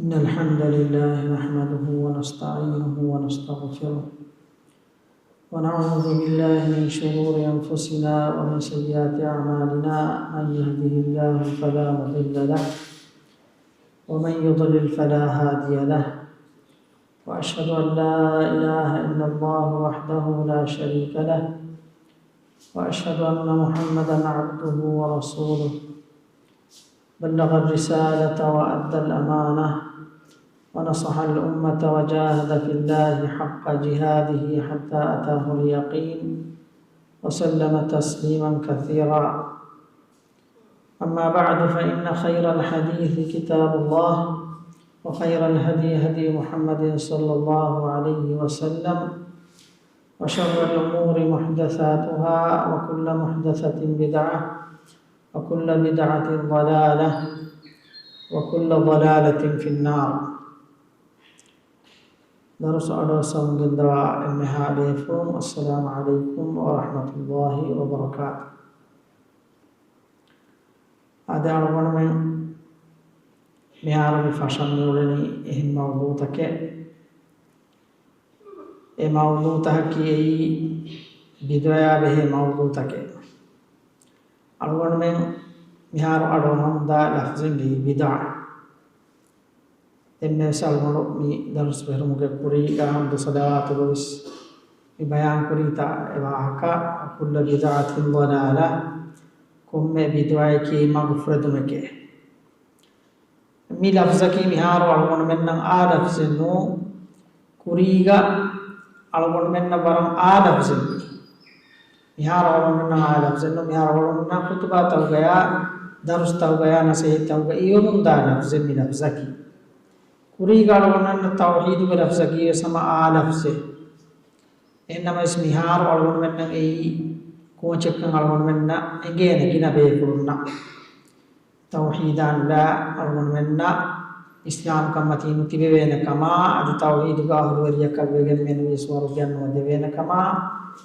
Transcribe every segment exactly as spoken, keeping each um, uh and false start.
إن الحمد لله نحمده ونستعينه ونستغفره، ونعوذ بالله من شرور أنفسنا ومن سيئات أعمالنا. من يهده الله فلا مضل له، ومن يضلل فلا هادي له. وأشهد أن لا إله إلا الله وحده لا شريك له، وأشهد أن محمدا عبده ورسوله، بلغ الرسالة وأدى الأمانة ونصح الأمة وجاهد في الله حق جهاده حتى أتاه اليقين، وسلم تسليما كثيرا. أما بعد، فإن خير الحديث كتاب الله، وخير الهدي هدي محمد صلى الله عليه وسلم، وشر الأمور محدثاتها، وكل محدثة بدعة، وكل بدعة ضلالة، وكل ضلالة في النار. ދަރުސް އަޑުއައްސަވަން ގެންދަވާ އެންމެހާ ބޭފުޅުން، އައްސަލާމު ޢަލައިކުމް ވަރަޙްމަތުﷲި ވަބަރަކާތުހު. އަދި އަޅުގަނޑުމެން މިހާރު މި ފަށަން މިއުޅެނީ އެހެން މައުޟޫޢުތަކެއް. އެ މައުޟޫޢުތަކަކީ އެއީ ބިދުޢަޔާ ބެހޭ މައުޟޫޢުތަކެއް. އަޅުގަނޑުމެން މިހާރު އަޑުއަހަމުންދާ ލަފްޒެއްގައި ބިދުޢަ. ދެންމެވެސް އަޅުގަނޑު މި ދަރުސް ބެހުރުމުގެ ކުރީގަ ޙަމްދު ޞަލަވާތުގަ ވެސް މި ބަޔާން ކުރީތާ އެ ވާހަކަ، وكل بدعة ضلالة، ކޮންމެ ބިދުޢައަކީ މަގުފުރެދުމެކޭ. މި ލަފްޒަކީ މިހާރު އަޅުގަނޑުމެންނަށް އާ ލަފްޒެއް ނޫ، ކުރީގަ އަޅުގަނޑުމެންނަށް ވަރަށް އާ ލަފްޒެއް މި. މިހާރު އަޅުގަނޑުމެންނަށް އާ ލަފްޒެއް ނޫ، މިހާރު އަޅުގަނޑުމެންނަށް ޚުތުބާތަކުގަޔާ، ދަރުސްތަކުގަޔާ، ނަސޭހަތްތަކުގަ އިވެވަމުންދާ ލަފްޒެއް މި ލަފްޒަކީ. ކުރީގަ އަޅުގަނޑުމެންނަށް ތައުޙީދުގެ ލަފްޒަކީ ވެސް ހަމަ އާ ލަފްޒެއް. އެހެންނަމަވެސް މިހާރު އަޅުގަނޑުމެންނަށް އެއީ ކޯޗެއްކަން އަޅުގަނޑުމެންނަށް އެނގޭނެ ގިނަ ބޭފުޅުންނަށް. ތައުޙީދާ ނުލާ އަޅުގަނޑުމެންނަށް އިސްލާމްކަންމަތީ ނުތިބެވޭނެ ކަމާ، އަދި ތައުޙީދުގެ އަހުލުވެރިޔަކަށް ވެގެން މި ނުވި ސުވަރުގެއަށް ނުވަދެވޭނެ ކަމާ،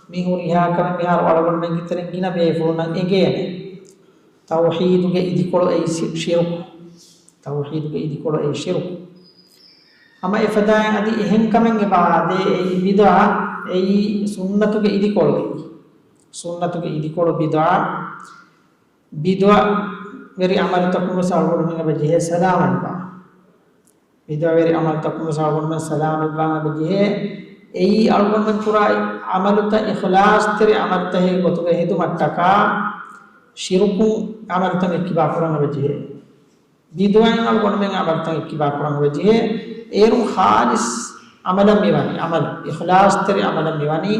މި ހުރިހާ ކަމެއް މިހާރު އަޅުގަނޑުމެންގެ ތެރެއިން ގިނަ ބޭފުޅުންނަށް އެނގޭނެ. ތައުޙީދުގެ އިދިކޮޅު އެއީ ޝި-، ޝިރުކު. ތައުޙީދުގެ އިދިކޮޅު އެއީ ޝިރުކު. ހަމަ އެފަދައިން އަދި އެހެން ކަމެއް އެބަ އާދޭ، އެއީ ބިދުޢަ، އެއީ ސުންނަތުގެ އިދިކޮޅު އެއީ. ސުންނަތުގެ އިދިކޮޅު ބިދުޢަ. ބިދުޢަވެރި ޢަމަލުތަކުން ވެސް އަޅުގަނޑުމެން އެބަ ޖެހޭ ސަލާމަތްވާން. ބިދުޢަވެރި ޢަމަލުތަކުން ވެސް އަޅުގަނޑުމެން ސަލާމަތްވާން އެބަ ޖެހޭ. އެއީ އަޅުގަނޑުމެން ކުރާ ޢަމަލުތައް އިޚްލާޞްތެރި ޢަމަލުތަކެއް ގޮތުގަ ހެދުމަށްޓަކާ، ޝިރުކު ޢަމަލުތައް އެއްކިބާ ކުރަން އެބަ ޖެހޭ. ބިދުޢައިން އަޅުގަނޑުމެން ޢަމަލުތައް އެއްކިބާ ކުރަން އެބަ ޖެހޭ. އޭރުން ޚާލިޞް ޢަމަލަށް މިވަނީ، ޢަމަލު، އިޚްލާޞްތެރި ޢަމަލަށް މިވަނީ،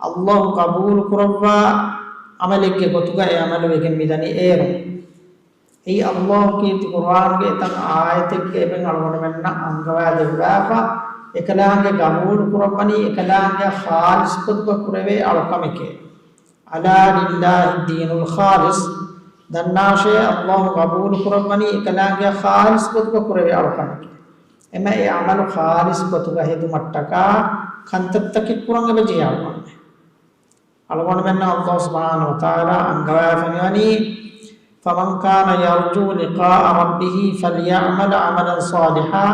ﷲ ޤަބޫލު ކުރައްވާ ޢަމަލެއްގެ ގޮތުގަ އެ ޢަމަލު ވެގެން މިދަނީ އޭރުން. އެއީ ﷲ ކީރިތި ޤުރުއާނުގެ އެތައް އާޔަތެއްގަ އެބައިން އަޅުގަނޑުމެންނަށް އަންގަވާ ދެއްވާފަ، އެކަލާނގެ ޤަބޫލު ކުރައްވަނީ، އެކަލާނގެ ޚާލިޞް ގޮތުގަ ކުރެވޭ އަޅުކަމެކޭ. ألا لله الدين الخالص. ދަންނާށޭ، ﷲ ޤަބޫލު ކުރައްވަނީ އެކަލާނގެ ޚާލިޞް ގޮތުގަ ކުރެވޭ އަޅުކަމެކޭ. އެމަ އެ ޢަމަލު ޚާލިޞް ގޮތުގަ ހެދުމަށްޓަކާ ކަންތައްތަކެއް ކުރަން އެބަ ޖެހޭ އަޅުކަމެއް. އަޅުގަނޑުމެންނަށް ﷲ ސުބްޙާނަހޫ ވަތަޢާލާ އަންގަވާފަ މިވަނީ، فمن كان يرجو لقاء ربه فليعمل عملا صالحا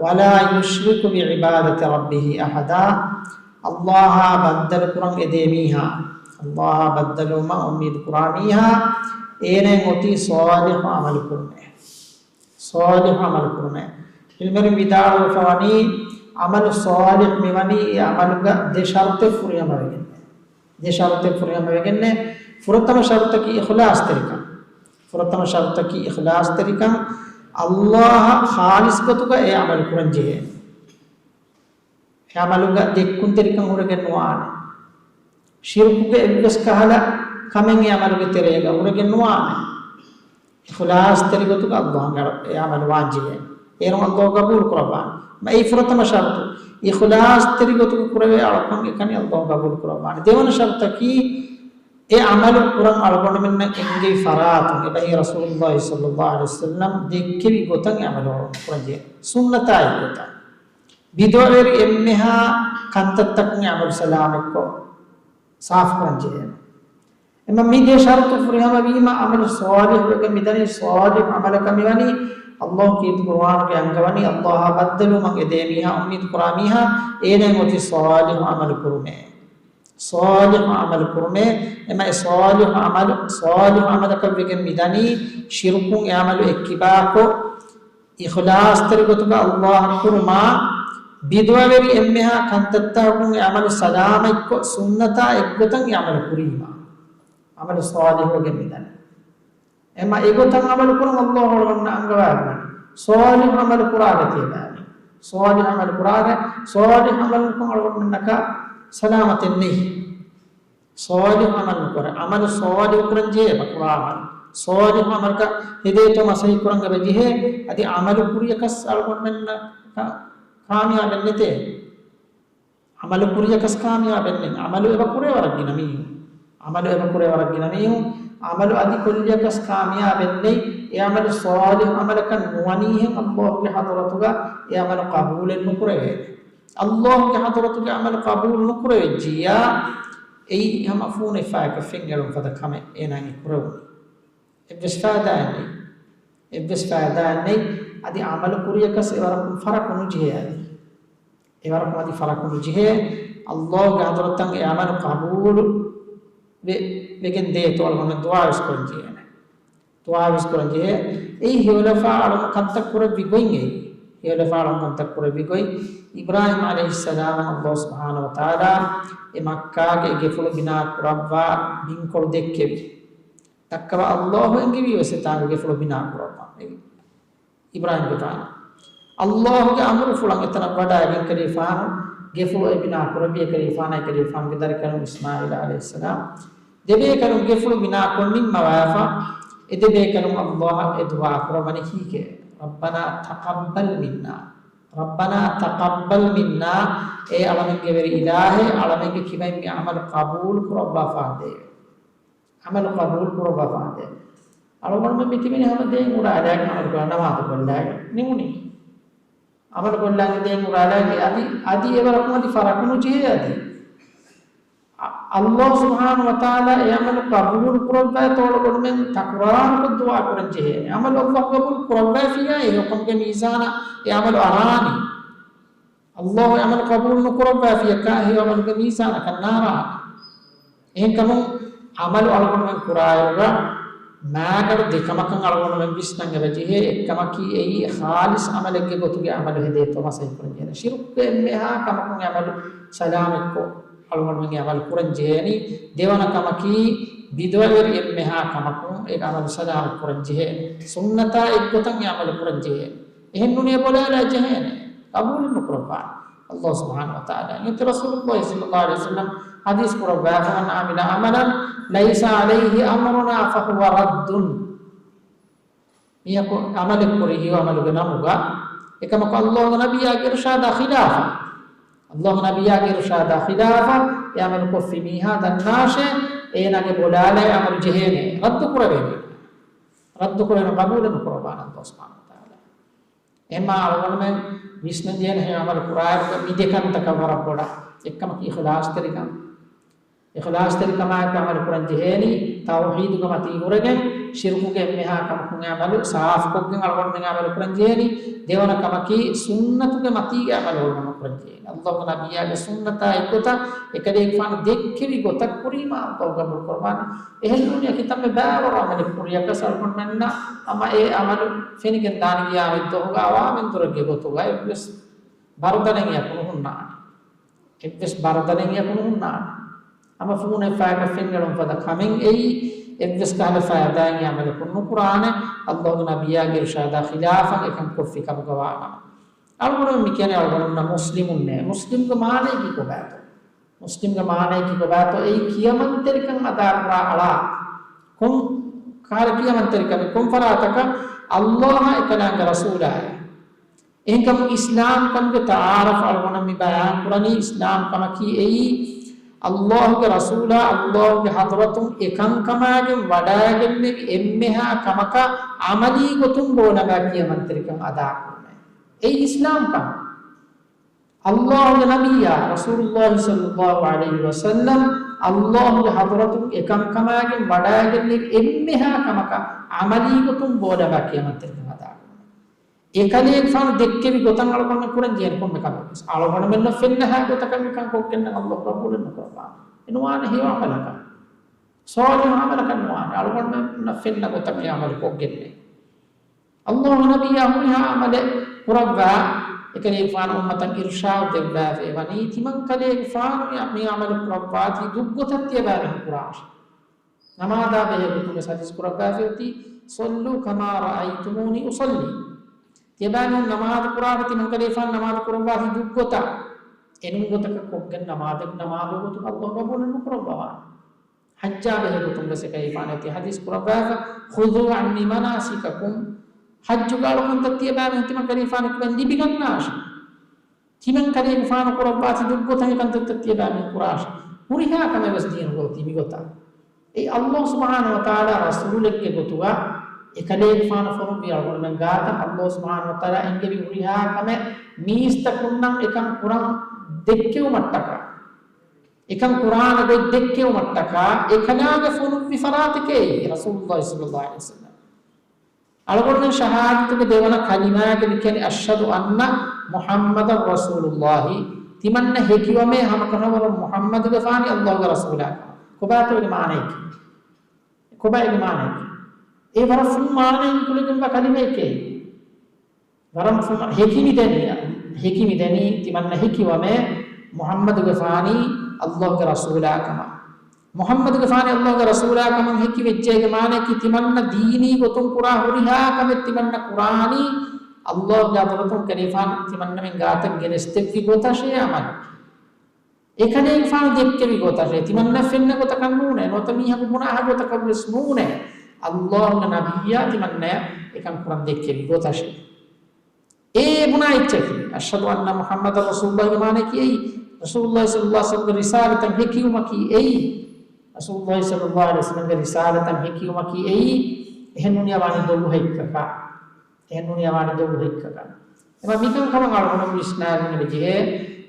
ولا يشرك بعبادة ربه أحدا. ﷲއާ ބައްދަލުކުރަން އެދޭ މީހާ، ﷲއާ ބައްދަލުވުމަށް އުއްމީދު ކުރާ މީހާ، އޭނައަށް އޮތީ ޞާލިޙު ޢަމަލު ކުރުމޭ. ޞާލިޙު ޢަމަލު ކުރުމޭ. ޢިލްމުވެރިން ވިދާޅުވެފަ ވަނީ، ޢަމަލު ޞާލިޙު މިވަނީ އެ ޢަމަލުގަ ދެ ޝަރުޠެއް ފުރިހަމަވެގެން. ދެ ޝަރުޠެއް ފުރިހަމަވެގެންނޭ. ފުރަތަމަ ޝަރުޠަކީ އިޚްލާޞްތެރިކަން. ފުރަތަމަ ޝަރުޠަކީ އިޚްލާޞްތެރިކަން، ﷲއަށް ޚާލިޞް ގޮތުގަ އެ ޢަމަލު ކުރަން ޖެހޭ. އެ ޢަމަލުގަ ދެއްކުންތެރިކަން ހުރެގެން ނުވާނެ. ޝިރުކުގެ އެއްވެސް ކަހަލަ ކަމެއް އެ ޢަމަލުގެ ތެރޭގަ ހުރެގެން ނުވާނެ. އިޚްލާޞްތެރި ގޮތުގަ ﷲއަށް އެ ޢަމަލު ވާން ޖެހޭ. އޭރު ﷲ ޤަބޫލު ކުރައްވާނެ. މަ އެއީ ފުރަތަމަ ޝަރުޠު. އިޚްލާޞްތެރި ގޮތުގަ ކުރެވޭ އަޅުކަން އެކަނި ﷲ ޤަބޫލު ކުރައްވާނެ. ދެވަނަ ޝަރުޠަކީ އެ ޢަމަލު ކުރަން އަޅުގަނޑުމެންނަށް އެންގެވި ފަރާތުން އެބަހީ ރަސޫލުﷲ ޞައްލަﷲު ޢަލައިހި ވަސައްލަމް ދެއްކެވި ގޮތަށް އެ ޢަމަލު ކުރަން ޖެހޭ. ސުންނަތާއި ގޮތަށް. ބިދުޢަވެރި އެންމެހާ ކަންތައްތަކުން އެ ޢަމަލު ސަލާމަތްކޮށް، ސާފުކުރަން ޖެހޭނެ. އެމަ މި ދެ ޝަރުޠު ފުރިހަމަވީމަ، ޢަމަލު ޞާލިޙު ވެގެން މިދަނީ. ޞާލިޙު ޢަމަލަކަށް މިވަނީ، ﷲ ކީރިތި ޤުރުއާނުގައި އަންގަވަނީ، ﷲ އާ ބައްދަލުވުމަށް އެދޭ މީހާ އުއްމީދު ކުރާ މީހާ އޭނައަށް އޮތީ ޞާލިޙު ޢަމަލު ކުރުމޭ. ޞާލިޙު ޢަމަލު ކުރުމޭ. އެމަ އެ ޞާލިޙު ޢަމަލު، ޞާލިޙު ޢަމަލަކަށް ވެގެން މިދަނީ ޝިރުކުން އެ ޢަމަލު އެއްކިބާކޮށް، އިޚްލާޞްތެރި ގޮތުގަ ﷲ އަށް ކުރުމާ، ބިދުޢަވެރި އެންމެހާ ކަންތައްތަކުން އެ ޢަމަލު ސަލާމަތްކޮށް، ސުންނަތާ އެއްގޮތަށް އެ ޢަމަލު ކުރީމާ، ޢަމަލު ޞާލިޙުވެގެން މިދަނީ. އެމަ އެގޮތަށް ޢަމަލު ކުރުން ﷲ އަޅުގަނޑު އަންގަވާލަން. ޞާލިޙު ޢަމަލު ކުރާގަ ތިޔަބައިމީހުން، ޞާލިޙު ޢަމަލު ކުރާގަ، ޞާލިޙު ޢަމަލުން އަޅުގަނޑުމެންނަކަށް ސަލާމަތެއް ނެތް. ޞާލިޙު ޢަމަލު ނުކުރޭ، ޢަމަލު ޞާލިޙު ކުރަން ޖެހޭ ކުރާ ޢަމަލު. ޞާލިޙު ޢަމަލަކަށް ހެދޭތޯ މަސައްކަތް ކުރަން އެބަ ޖެހޭ، އަދި ޢަމަލު ކުރިޔަކަސް އަޅުގަނޑުމެންނަކަށް ކާމިޔާބެއް ނެތޭ. ޢަމަލު ކުރިޔަކަސް ކާމިޔާބެއް ނެތް. ޢަމަލު އެބަ ކުރޭ ވަރަށް ގިނަ މީހުން. ޢަމަލު އެބަ ކުރޭ ވަރަށް ގިނަ މީހުން. ޢަމަލު އަދި ކުއްލިޔަކަސް ކާމިޔާބެއް ނެތް. އެ ޢަމަލު ޞާލިޙު ޢަމަލަކަށް ނުވަނީހެން ﷲގެ ޙަޟްރަތުގަ އެ ޢަމަލު ޤަބޫލެއް ނުކުރެވޭނެ. ﷲގެ ޙަޟްރަތުގެ ޢަމަލު ޤަބޫލު ނުކުރެވިއްޖިއްޔާ، އެއީ ހަމަ ފޫނެއް ފައިކަށް ފެންއެޅުން ފަދަ ކަމެއް އޭނާ އެ ކުރެވުނީ. އެއްވެސް ފައިދާއެއް ނެތް. އެއްވެސް ފައިދާއެއް ނެތް. އަދި ޢަމަލު ކުރިޔަކަސް އެވަރަކުން ފަރަކު ނުޖެހޭ އަދި. އެވަރަކުން އަދި ފަރަކު ނުޖެހޭ. ﷲގެ ޙަޟްރަތަށް އެ ޢަމަލު ޤަބޫލު ވެ-، ވެގެން ދޭތޯ އަޅުގަނޑު ދުޢާވެސް ކުރަން ޖެހޭނެ. ދުޢާވެސް ކުރަން ޖެހޭ. އެއީ ހެޔޮލަފާ އަޅުން ކަންތައް ކުރެއްވި ގޮތް އެއީ. ހެޔޮލަފާ އަޅުން ކަންތައް ކުރެއްވި ގޮތް. އިބްރާހީމް ޢަލައިހިއްސަލާމަށް ﷲ ސުބްޙާނަހޫ ވަތަޢާލާ އެ މައްކާގެ އެ ގެފުޅު ބިނާ ކުރައްވާ ބިންކޮޅު ދެއްކެވި. ދައްކަވާ ﷲ އެންގެވީ ވެސް އެތާނގެ ގެފުޅު ބިނާ ކުރައްވާ. އިބްރާހީމްގެފާނު ﷲގެ އަމުރުފުޅަށް އެތަނަށް ވަޑައިގެން ކަލޭފާނު ގެފުޅު އެ ބިނާ ކުރެއްވި. އެކަލޭފާނާ އެކަލޭފާނުގެ ދަރިކަލުން އިސްމާޢީލް ޢަލައިހިއްސަލާމް ދެބޭކަލުން ގެފުޅު ބިނާކޮށް ނިންމަވާފަ، އެ ދެބޭކަލުން ﷲ އަށް އެ ދުޢާ ކުރައްވަނީ ކީކޭ؟ رَبَّنَا تَقَبَّلْ مِنَّا، رَبَّنَا تَقَبَّلْ مِنَّا، އޭ އަޅަމެންގެ ވެރި އިލާހޭ، އަޅަމެންގެ ކިބައިން މި ޢަމަލު ޤަބޫލު ކުރައްވާފާނދޭވެ. ޢަމަލު ޤަބޫލު ކުރައްވާފާނދޭ. އަޅުގަނޑުމެން މިތިބެނީ ހަމަ ދޭން އުރާލާގެން ޢަމަލު ކުރާ، ނަމާދު ކޮށްލާގެން ނިމުނީ. ޢަމަލު ކޮށްލާގެން ދޭން އުރާލާގެން އަދި، އަދި އެވަރަކުން އަދި ފަރަކު ނުޖެހޭ އަދި. އަ-، ﷲ ސުބްޙާނަހޫ ވަތަޢާލާ އެ ޢަމަލު ޤަބޫލު ކުރައްވާތޯ އަޅުގަނޑުމެން ތަކުރާރުކޮށް ދުޢާ ކުރަން ޖެހޭނެ. ޢަމަލު ﷲ ޤަބޫލު ކުރައްވައިފިއްޔާ އެ ޙުކުމްގެ މީޒާނަށް އެ ޢަމަލު އަރާނީ. ﷲ ޢަމަލު ޤަބޫލު ނުކުރައްވާފިޔަކާ އެ ޢަމަލުގެ މީޒާނަކަށް ނާރާ. އެހެންކަމުން ޢަމަލު އަޅުގަނޑުމެން ކުރާއިރުގަ މާގަނޑު ދެކަމަކަށް އަޅުގަނޑުމެން ވިސްނަން އެބަޖެހޭ. އެއްކަމަކީ އެއީ ޚާލިޞް ޢަމަލެއްގެ ގޮތުގެ ޢަމަލު ހެދޭތޯ މަސައްކަތް ކުރަން ޖެހޭނެ. ޝިރުކުގެ އެންމެހާ ކަމަކުން އެ ޢަމަލު ސަލާމަތްކޮށް އަޅުގަނޑުމެން އެ ޢަމަލު ކުރަން ޖެހޭނީ. ދެވަނަ ކަމަކީ ބިދުޢަވެރި އެންމެހާ ކަމަކުން އެ ޢަމަލު ސަލާމަތް ކުރަން ޖެހޭނެ. ސުންނަތާ އެއްގޮތަށް އެ ޢަމަލު ކުރަން ޖެހޭނެ. އެހެން ނޫނީ ބޮލާލާ ޖެހޭނެ. ޤަބޫލު ނުކުރައްވާނެ. ﷲ ސުބްޙާނަހޫ ވަތަޢާލާ. އެނގޭތޯ ރަސޫލުﷲ ޞައްލަﷲު ޢަލައިހި ވަސައްލަމް ޙަދީޘް ކުރައްވާފަ، "مَنْ عَمِلَ عَمَلًا لَيْسَ عَلَيْهِ أَمْرُنَا فَهُوَ رَدٌّ." މީހަކު ޢަމަލެއް ކުރި ހެޔޮ ޢަމަލުގެ ނަމުގަ، އެކަމަކު ﷲގެ ނަބިއްޔާގެ އިރުޝާދާ ޚިލާފަށް، ﷲގެ ނަބިއްޔާގެ އިރުޝާދާ ޚިލާފަށް އެ ޢަމަލު ކޮށްފި މީހާ ދަންނާށޭ، އޭނާގެ ބޮލާލާ އެ ޢަމަލު ޖެހޭނެ، ރައްދު ކުރެވޭނެ. ރައްދު ކުރެވޭނެ، ޤަބޫލެއް ނުކުރައްވާނެ ﷲ ސުބްޙާނަހޫ ވަތަޢާލާ. އެހެންމާ އަޅުގަނޑުމެން ވިސްނަން ޖެހޭނެ ހެޔޮ ޢަމަލު ކުރާއިރުގަ މި ދެ ކަންތަކަށް ވަރަށް ބޮޑަށް. އެއްކަމަކީ އިޚްލާޞްތެރިކަން. އިޚްލާޞްތެރިކަމާއެކު ޢަމަލު ކުރަން ޖެހޭނީ، ތައުޙީދުގެ މަތީ ހުރެގެން، ޝިރުކުގެ އެންމެހާ ކަމަކުން އެ ޢަމަލު ސާފުކޮށްގެން އަޅުގަނޑުމެން ޢަމަލު ކުރަން ޖެހޭނީ. ދެވަނަ ކަމަކީ، ސުންނަތުގެ މަތީގަ ޢަމަލު އަޅުގަނޑު ކުރަން ޖެހޭނީ. ﷲގެ ނަބިއްޔާގެ ސުންނަތާ އެއްގޮތަށް އެކަލޭގެފާނު ދެއްކެވި ގޮތަށް ކުރީމާ ﷲ ޤަބޫލު ކުރައްވާނެ. އެހެންނޫނީ ކިތަންމެ ބައިވަރު ޢަމަލެއް ކުރިޔަކަސް އަޅުގަނޑުމެންނަށް ހަމަ އެ ޢަމަލު ފެނިގެން ދާނެ ގިޔާމަތްދުވަހުގަ އަވާމެން ދުރެއްގެ ގޮތުގަ އެއްވެސް ބަރުދަނެއް އެޔަކު ނުހުންނާނެ. އެއްވެސް ބަރުދަނެއް އެޔަކު ނުހުންނާނެ. ހަމަ ފޫނެއް ފައިކަށް ފެންއެޅުން ފަދަ ކަމެއް އެއީ، އެއްވެސް ކަހަލަ ފައިދާއެއް ޢަމަލަކުން ނުކުރާނެ، ﷲގެ ނަބިއްޔާގެ އިރުޝާދާ ޚިލާފަށް އެކަން ކޮށްފި ކަމުގަ ވާނަމަ. އަޅުގަނޑުމެން މި ކިޔަނީ އަޅުގަނޑުމެންނަށް މުސްލިމުންނޭ. މުސްލިމްގެ މާނައަކީ ކޮބާތޯ؟ މުސްލިމްގެ މާނައަކީ ކޮބާތޯ؟ އެއީ ކިޔަމަންތެރިކަން އަދާކުރާ އަޅާ. ކޮން ކަހަލަ ކިޔަމަންތެރިކަމެއް؟ ކޮން ފަރާތަކަށް؟ ﷲއާ އެކަލާނގެ ރަސޫލާއޭ. އެހެންކަމުން އިސްލާމްކަމުގެ ތަޢާރަފް އަޅުގަނޑަށް މި ބަޔާންކުރަނީ، އިސްލާމްކަމަކީ އެއީ، ﷲގެ ރަސޫލާ ﷲގެ ޙަޟްރަތުން އެކަންކަމާގެން ވަޑައިގެންނެވި އެންމެހާ ކަމަކަށް ޢަމަލީ ގޮތުން ބޯނަމާ ކިޔަމަންތެރިކަން އަދާކުރުމޭ. އެއީ އިސްލާމްކަން. ﷲގެ ނަބިއްޔާ ރަސޫލުﷲ ޞައްލަﷲު ޢަލައިހި ވަސައްލަމް ﷲގެ ޙަޟްރަތުން އެކަންކަމާގެން ވަޑައިގެންނެވި އެންމެހާ ކަމަކަށް ޢަމަލީ ގޮތުން ބޯނަމާ ކިޔަމަންތެރިކަން އަދާކުރުމޭ. އެކަލޭގެފާނު ދެއްކެވި ގޮތަށް އަޅުގަނޑުމެން ކުރަން ޖެހޭނެ ކޮންމެ ކަމެއް ވެސް. އަޅުގަނޑުމެންނަށް ފެންނަހާ ގޮތަކަށް މިކަން ކޮށްގެންނަން އައްލާހު ޤަބޫލެއް ނުކުރައްވާނެ. އެ ނުވާނެ ހެޔޮ ޢަމަލަކަށް. ޞާލިޙު ޢަމަލަކަށް ނުވާނެ. އަޅުގަނޑުމެންނަށް ފެންނަ ގޮތަށް އެ ޢަމަލު ކޮށްގެންނެވި. އައްލާހު ނަބިއްޔާ ހުރިހާ ޢަމަލެއް ކުރައްވާ، އެކަލޭގެފާނު އުއްމަތަށް އިރުޝާދު ދެއްވާފައި ވަނީ، ތިމަން ކަލޭގެފާނު މި ޢަމަލު ކުރައްވާތީ ދުށްގޮތަށް ތިޔަބައިމީހުން ކުރާށޭ. ނަމާދާ ބެހޭ ގޮތުން ވެސް ޙަދީޘް ކުރައްވާފައި އޮތީ، "صلوا كما رأيتموني أصلي." ތިޔަބައިމީހުން ނަމާދު ކުރާށޭ، ތިމަން ކަލޭގެފާނު ނަމާދު ކުރައްވާތީ ދުށްގޮތަށް. އެނޫން ގޮތަކަށް ކޮށްގެން ނަމާދެއް ނަމާދު ގޮތުން އައްލާހު ޤަބޫލެއް ނުކުރައްވަވާނެ. ޙައްޖާ ބެހޭ ގޮތުން ވެސް އެކަލޭގެފާނު އޮތީ ޙަދީޘް ކުރައްވާފަ، "خذوا عني مناسككم." ޙައްޖުގެ އަޅުކަންތައް ތިޔަބައިމީހުން ތިމަން ކަލޭގެފާނު ކުރަން ލިބިގަންނާށޭ. ތިމަން ކަލޭގެފާނު ކުރައްވާތީ ދުށްގޮތަށް އެ ކަންތައްތައް ތިޔަބައިމީހުން ކުރާށޭ. ހުރިހާ ކަމެއް ވެސް ދީނުގަ އޮތީ މިގޮތަށް. އެއީ އައްލާހު ސުބްޙާނަހު ވަތަޢާލާ ރަސޫލެއްގެ ގޮތުގަ އެކަލޭގެފާނު ފޮނުއްވި އަޅުގަނޑުމެން ގާތަށް އައްލާހު ސުބްޙާނަހު ވަތަޢާލާ އެންގެވި ހުރިހާ ކަމެއް މީސްތަކުންނަށް އެކަން ކުރަން ދެއްކެވުމަށްޓަކާ، އެކަން ކުރާނެ ގޮތް ދެއްކެވުމަށްޓަކާ އެކަލާނގެ ފޮނުއްވި ފަރާތެކޭ ރަސޫލުﷲ ޞައްލަﷲު ޢަލައިހި ވަސައްލަމް. އަޅުގަނޑުމެން ޝަހާދަތުގެ ދެވަނަ ކަލިމާގެ މި ކިޔަނީ، "أشهد أن محمدا رسول الله." ތިމަންނަ ހެކިވަމޭ ހަމަކަށަވަރުން މުޙައްމަދުގެފާނީ އައްލާހުގެ ރަސޫލާ ކަމަށް. ކޮބާތޯ އޭގެ މާނައަކީ؟ ކޮބާ އޭގެ މާނައަކީ؟ އެ ވަރަށް ފުން މާނައިން ކުޅެގެންވާ ކަލިމައެކޭ. ވަރަށް ފުން ހެކި މިދަނީ، ހެކި މިދަނީ ތިމަންނަ ހެކިވަމޭ މުޙައްމަދުގެފާނީ އައްލާހުގެ ރަސޫލާ ކަމަށް. މުޙައްމަދުގެފާނީ އައްލާހުގެ ރަސޫލާ ކަމަށް ހެކި ވެއްޖެ އޭގެ މާނައަކީ ތިމަންނަ ދީނީ ގޮތުން ކުރާ ހުރިހާ ކަމެއް ތިމަންނަ ކުރާނީ އައްލާހުގެ ޙަޟްރަތުން ކަލޭގެފާނު ތިމަންނަމެން ގާތަށް ގެނެސްދެއްވި ގޮތަށޭ ޢަމަލު. އެކަލޭގެފާނު ދެއްކެވި ގޮތަށޭ. ތިމަންނަ ފެންނަ ގޮތަކަށް ނޫނޭ. ނުވަތަ މީހަކު ބުނާ ހަ ގޮތަކަށް ވެސް ނޫނޭ. އައްލާހުގެ ނަބިއްޔާ ތިމަންނަޔަށް އެކަން ކުރަން ދެއްކެވި ގޮތަށޭ. އޭ ބުނާ އެއްޗަކީ، "أشهد أن محمدا رسول الله" ގެ މާނައަކީ އެއީ. ރަސޫލުﷲ ޞައްލަﷲު ޢަލައިހި ވަސައްލަމްގެ ރިސާލަތަށް ހެކިވުމަކީ އެއީ. ރަސޫލުﷲ ޞައްލަﷲު ޢަލައިހި ވަސައްލަމްގެ ރިސާލަތަށް ހެކިވުމަކީ އެއީ. އެހެން ނޫނީ ވާނީ ދޮގު ހެއްކަކާ. އެހެން ނޫނީ ވާނީ ދޮގު ހެއްކަކާ. އެމަ މިކަން ކަމަށް އަޅުގަނޑު ވިސްނާލުމެއް ޖެހޭ.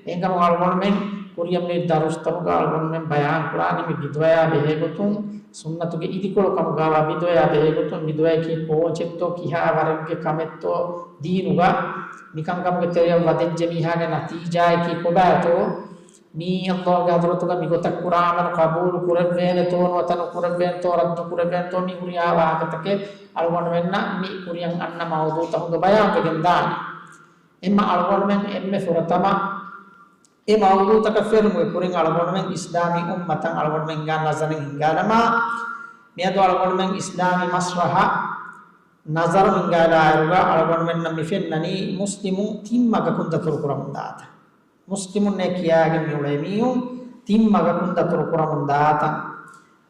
އެހެންކަމުން އަޅުގަނޑުމެން ކުރިއަށް މި ދަރުސްތަކުގަ އަޅުގަނޑުމެން ބަޔާން ކުރާނީ މި ބިދުޢަޔާ ބެހޭގޮތުން، ސުންނަތުގެ އިދިކޮޅު ކަމުގަވާ ބިދުޢަޔާ ބެހޭގޮތުން، ބިދުޢަޔަކީ ކޯޗެއްތޯ ކިހާ ވަރެއްގެ ކަމެއްތޯ ދީނުގަ މިކަންކަމުގެ ތެރެއަށް ވަދެއްޖެ މީހާގެ ނަތީޖާއަކީ ކޮބާތޯ؟ މީ އައްލާހުގެ ޙަޟްރަތުގަ މިގޮތަށް ކުރާ ޢަމަލު ޤަބޫލު ކުރެއްވޭނެތޯ ނުވަތަ ނުކުރެއްވޭނެތޯ، ރައްދު ކުރެއްވޭނެތޯ، މި ހުރިހާ ވާހަކަތަކެއް އަޅުގަނޑުމެންނަށް މި ކުރިއަށް އަންނަ މައުޟޫޢުތަކުގަ ބަޔާންވެގެން ދާނެ. އެމަ އަޅުގަނޑުމެން އެންމެ ފުރަތަމަ އެ މައުޟޫޢުތަކަށް ފެނުމުގެ ކުރިން އަޅުގަނޑުމެން އިސްލާމީ އުއްމަތަށް އަޅުގަނޑުމެން ހިނގާ ނަޒަރެއް ހިންގާލަމާ، މިއަދު އަޅުގަނޑުމެން އިސްލާމީ މަސްރަޙަށް ނަޒަރު ހިންގާލާއިރުގަ އަޅުގަނޑުމެންނަށް މި ފެންނަނީ މުސްލިމު ތިން މަގަކުން ދަތުރު ކުރަމުން ދާތަން. މުސްލިމުންނޭ ކިޔާގެން މިއުޅޭ މީހުން ތިން މަގަކުން ދަތުރު ކުރަމުން ދާތަން.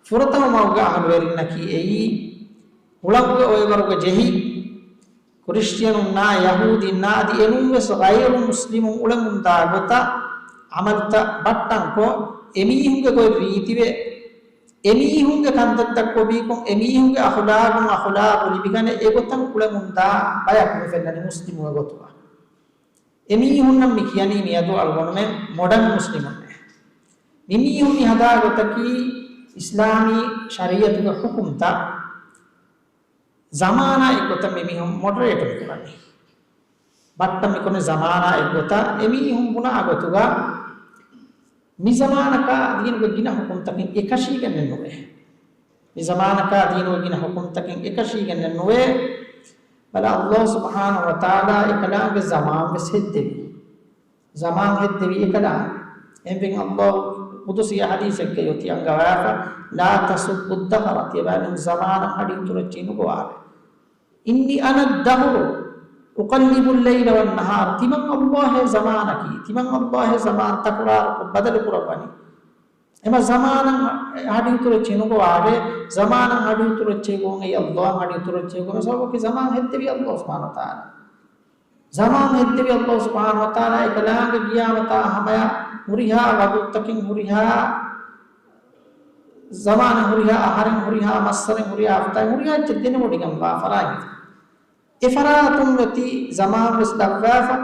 ފުރަތަމަ މަގުގަ އަހަރުވެރިންނަކީ އެއީ، ހުޅަނގުގެ އޮއެވަރުގަ ޖެހި، ކްރިސްޓިއަނުންނާ ޔަހޫދީންނާ އަދި އެނޫންވެސް ޣައިރު މުސްލިމުން އުޅެމުންދާ ގޮތަށް ޢަމަލުތައް ބައްޓަންކޮށް، އެމީހުންގެ ގޮތް ރީތިވެ، އެމީހުންގެ ކަންތައްތައް ކޮބީކޮށް، އެމީހުންގެ އަޚުލާގުން އަޚުލާގު ލިބިގަނެ އެގޮތަށް އުޅެމުންދާ ބަޔަކު މި ފެންނަނީ މުސްލިމުގެ ގޮތުގަ. އެމީހުންނަށް މި ކިޔަނީ މިއަދު އަޅުގަނޑުމެން މޮޑަން މުސްލިމުންނޭ. މިމީހުން މި ހަދާ ގޮތަކީ އިސްލާމީ ޝަރީޢަތުގެ ޙުކުމްތައް ޒަމާނާ އެއްގޮތަށް މިމީހުން މޮޑަރޭޓް މިކުރަނީ. ބައްޓަން މިކުރަނީ ޒަމާނާ އެއްގޮތަށް. އެމީހުން ބުނާ ގޮތުގަ މި ޒަމާނަކާ ދީނުގެ ގިނަ ޙުކުމްތަކެއް އެކަށީގެންނެއް ނުވޭ. މި ޒަމާނަކާ ދީނުގެ ގިނަ ޙުކުމްތަކެއް އެކަށީގެންނެއް ނުވޭ. ބަލަ، އައްލާހު ސުބްޙާނަހު ވަތަޢާލާ އެކަލާނގެ ޒަމާން ވެސް ހެއްދެވީ. ޒަމާން ހެއްދެވީ އެކަލާނގެ. އެހެންވެ އައްލާހު ޤުދުސީ ޙަދީޘެއްގައި އޮތީ އަންގަވާފަ، "لا تسبوا الدهر." ތިޔަބައިމީހުން ޒަމާނަށް ހަޑި އިތުރު އެއްޗެއް ނުގޮވާށޭ. "إني أنا الدهر أقلب الليل والنهار." ތިމަން އައްލާހޭ ޒަމާނަކީ. ތިމަން އައްލާހޭ ޒަމާން ތަކުރާރުކޮށް ބަދަލު ކުރައްވަނީ. އެމަ ޒަމާނަށް ހަޑި އިތުރު އެއްޗެއް ނުގޮވާށޭ. ޒަމާނަށް ހަޑި އިތުރު އެއްޗެއް ގޮވަން އެއީ އައްލާހަށް ހަޑި އިތުރު އެއްޗެއް ގޮވަން. ސަބަބަކީ ޒަމާން ހެއްދެވީ އައްލާހު ސުބްޙާނަހު ވަތަޢާލާ. ޒަމާން ހެއްދެވީ އައްލާހު ސުބްޙާނަހު ވަތަޢާލާ. އެކަލާނގެ ގިޔާމަތާ ހަމަޔަށް ހުރިހާ ވަގުތުތަކެއް، ހުރިހާ ޒަމާނެއް، ހުރިހާ އަހަރެއް، ހުރިހާ މައްސަރެއް، ހުރިހާ ހަފްތާއެއް، ހުރިހާ އެއްޗެއް ދެނެވޮޑިގެންވާ ފަރާތް. އެ ފަރާތުން އޮތީ ޒަމާން ވެސް ދަށްވާފަ،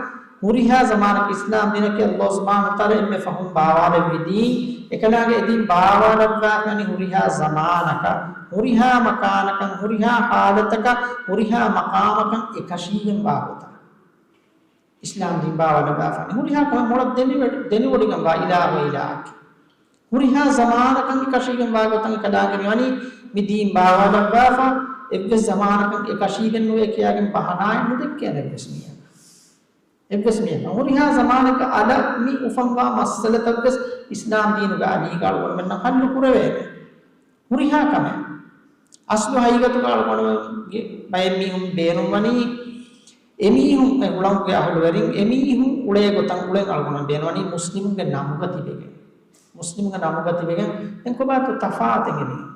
ހުރިހާ ޒަމާނަކަށް އިސްލާމް ދީނަކީ އައްލާހު ސުބްޙާނަހު ވަތަޢާލާ އެންމެ ފަހުން ބާވާލެއްވި ދީން. އެކަލާނގެ އެ ދީން ބާވާލައްވާފައިވަނީ ހުރިހާ ޒަމާނަކަށް، ހުރިހާ މަކާނަކަށް، ހުރިހާ ޙާލަތަކަށް، ހުރިހާ މަޤާމަކަށް އެކަށީގެންވާ ގޮތަށް. އިސްލާމް ދީން ބާވާލައްވާފާނެ. ހުރިހާ ކަމެއް މޮޅަށް ދެނިވެ-، ދެނެވޮޑިގެންވާ އިލާހު އިލާހަކީ. ހުރިހާ ޒަމާނަކަށް އެކަށީގެންވާ ގޮތަށް އެކަލާނގެ މިވަނީ މި ދީން ބާވާލައްވާފަ، އެއްވެސް ޒަމާނަކަށް އެކަށީގެން ނުވޭ ކިޔާގެން ބަހަނާއެއް ނުދެއްކޭނެ އެއްވެސް މީހަކަށް. އެއްވެސް މީހަކަށް. ހުރިހާ ޒަމާނަކަށް އަލަށް މި އުފަންވާ މައްސަލަތައްވެސް އިސްލާމް ދީނުގެ އަލީގަ އަޅުގަނޑުމެންނަށް ހައްލު ކުރެވޭނެ. ހުރިހާ ކަމެއް. އަސްލު ހަގީގަތުގަ އަޅުގަނޑުމެންގެ ބައެއް މީހުން ބޭނުންވަނީ، އެމީހުން އެ ހުޅަނގުގެ އަހުލުވެރިން އެމީހުން އުޅޭ ގޮތަށް އުޅެން އަޅުގަނޑުމެން ބޭނުންވަނީ މުސްލިމުންގެ ނަމުގަ ތިބެގެން. މުސްލިމުންގެ ނަމުގަ ތިބެގެން. ދެން ކޮބާތޯ ތަފާތެއް އެމީހުން؟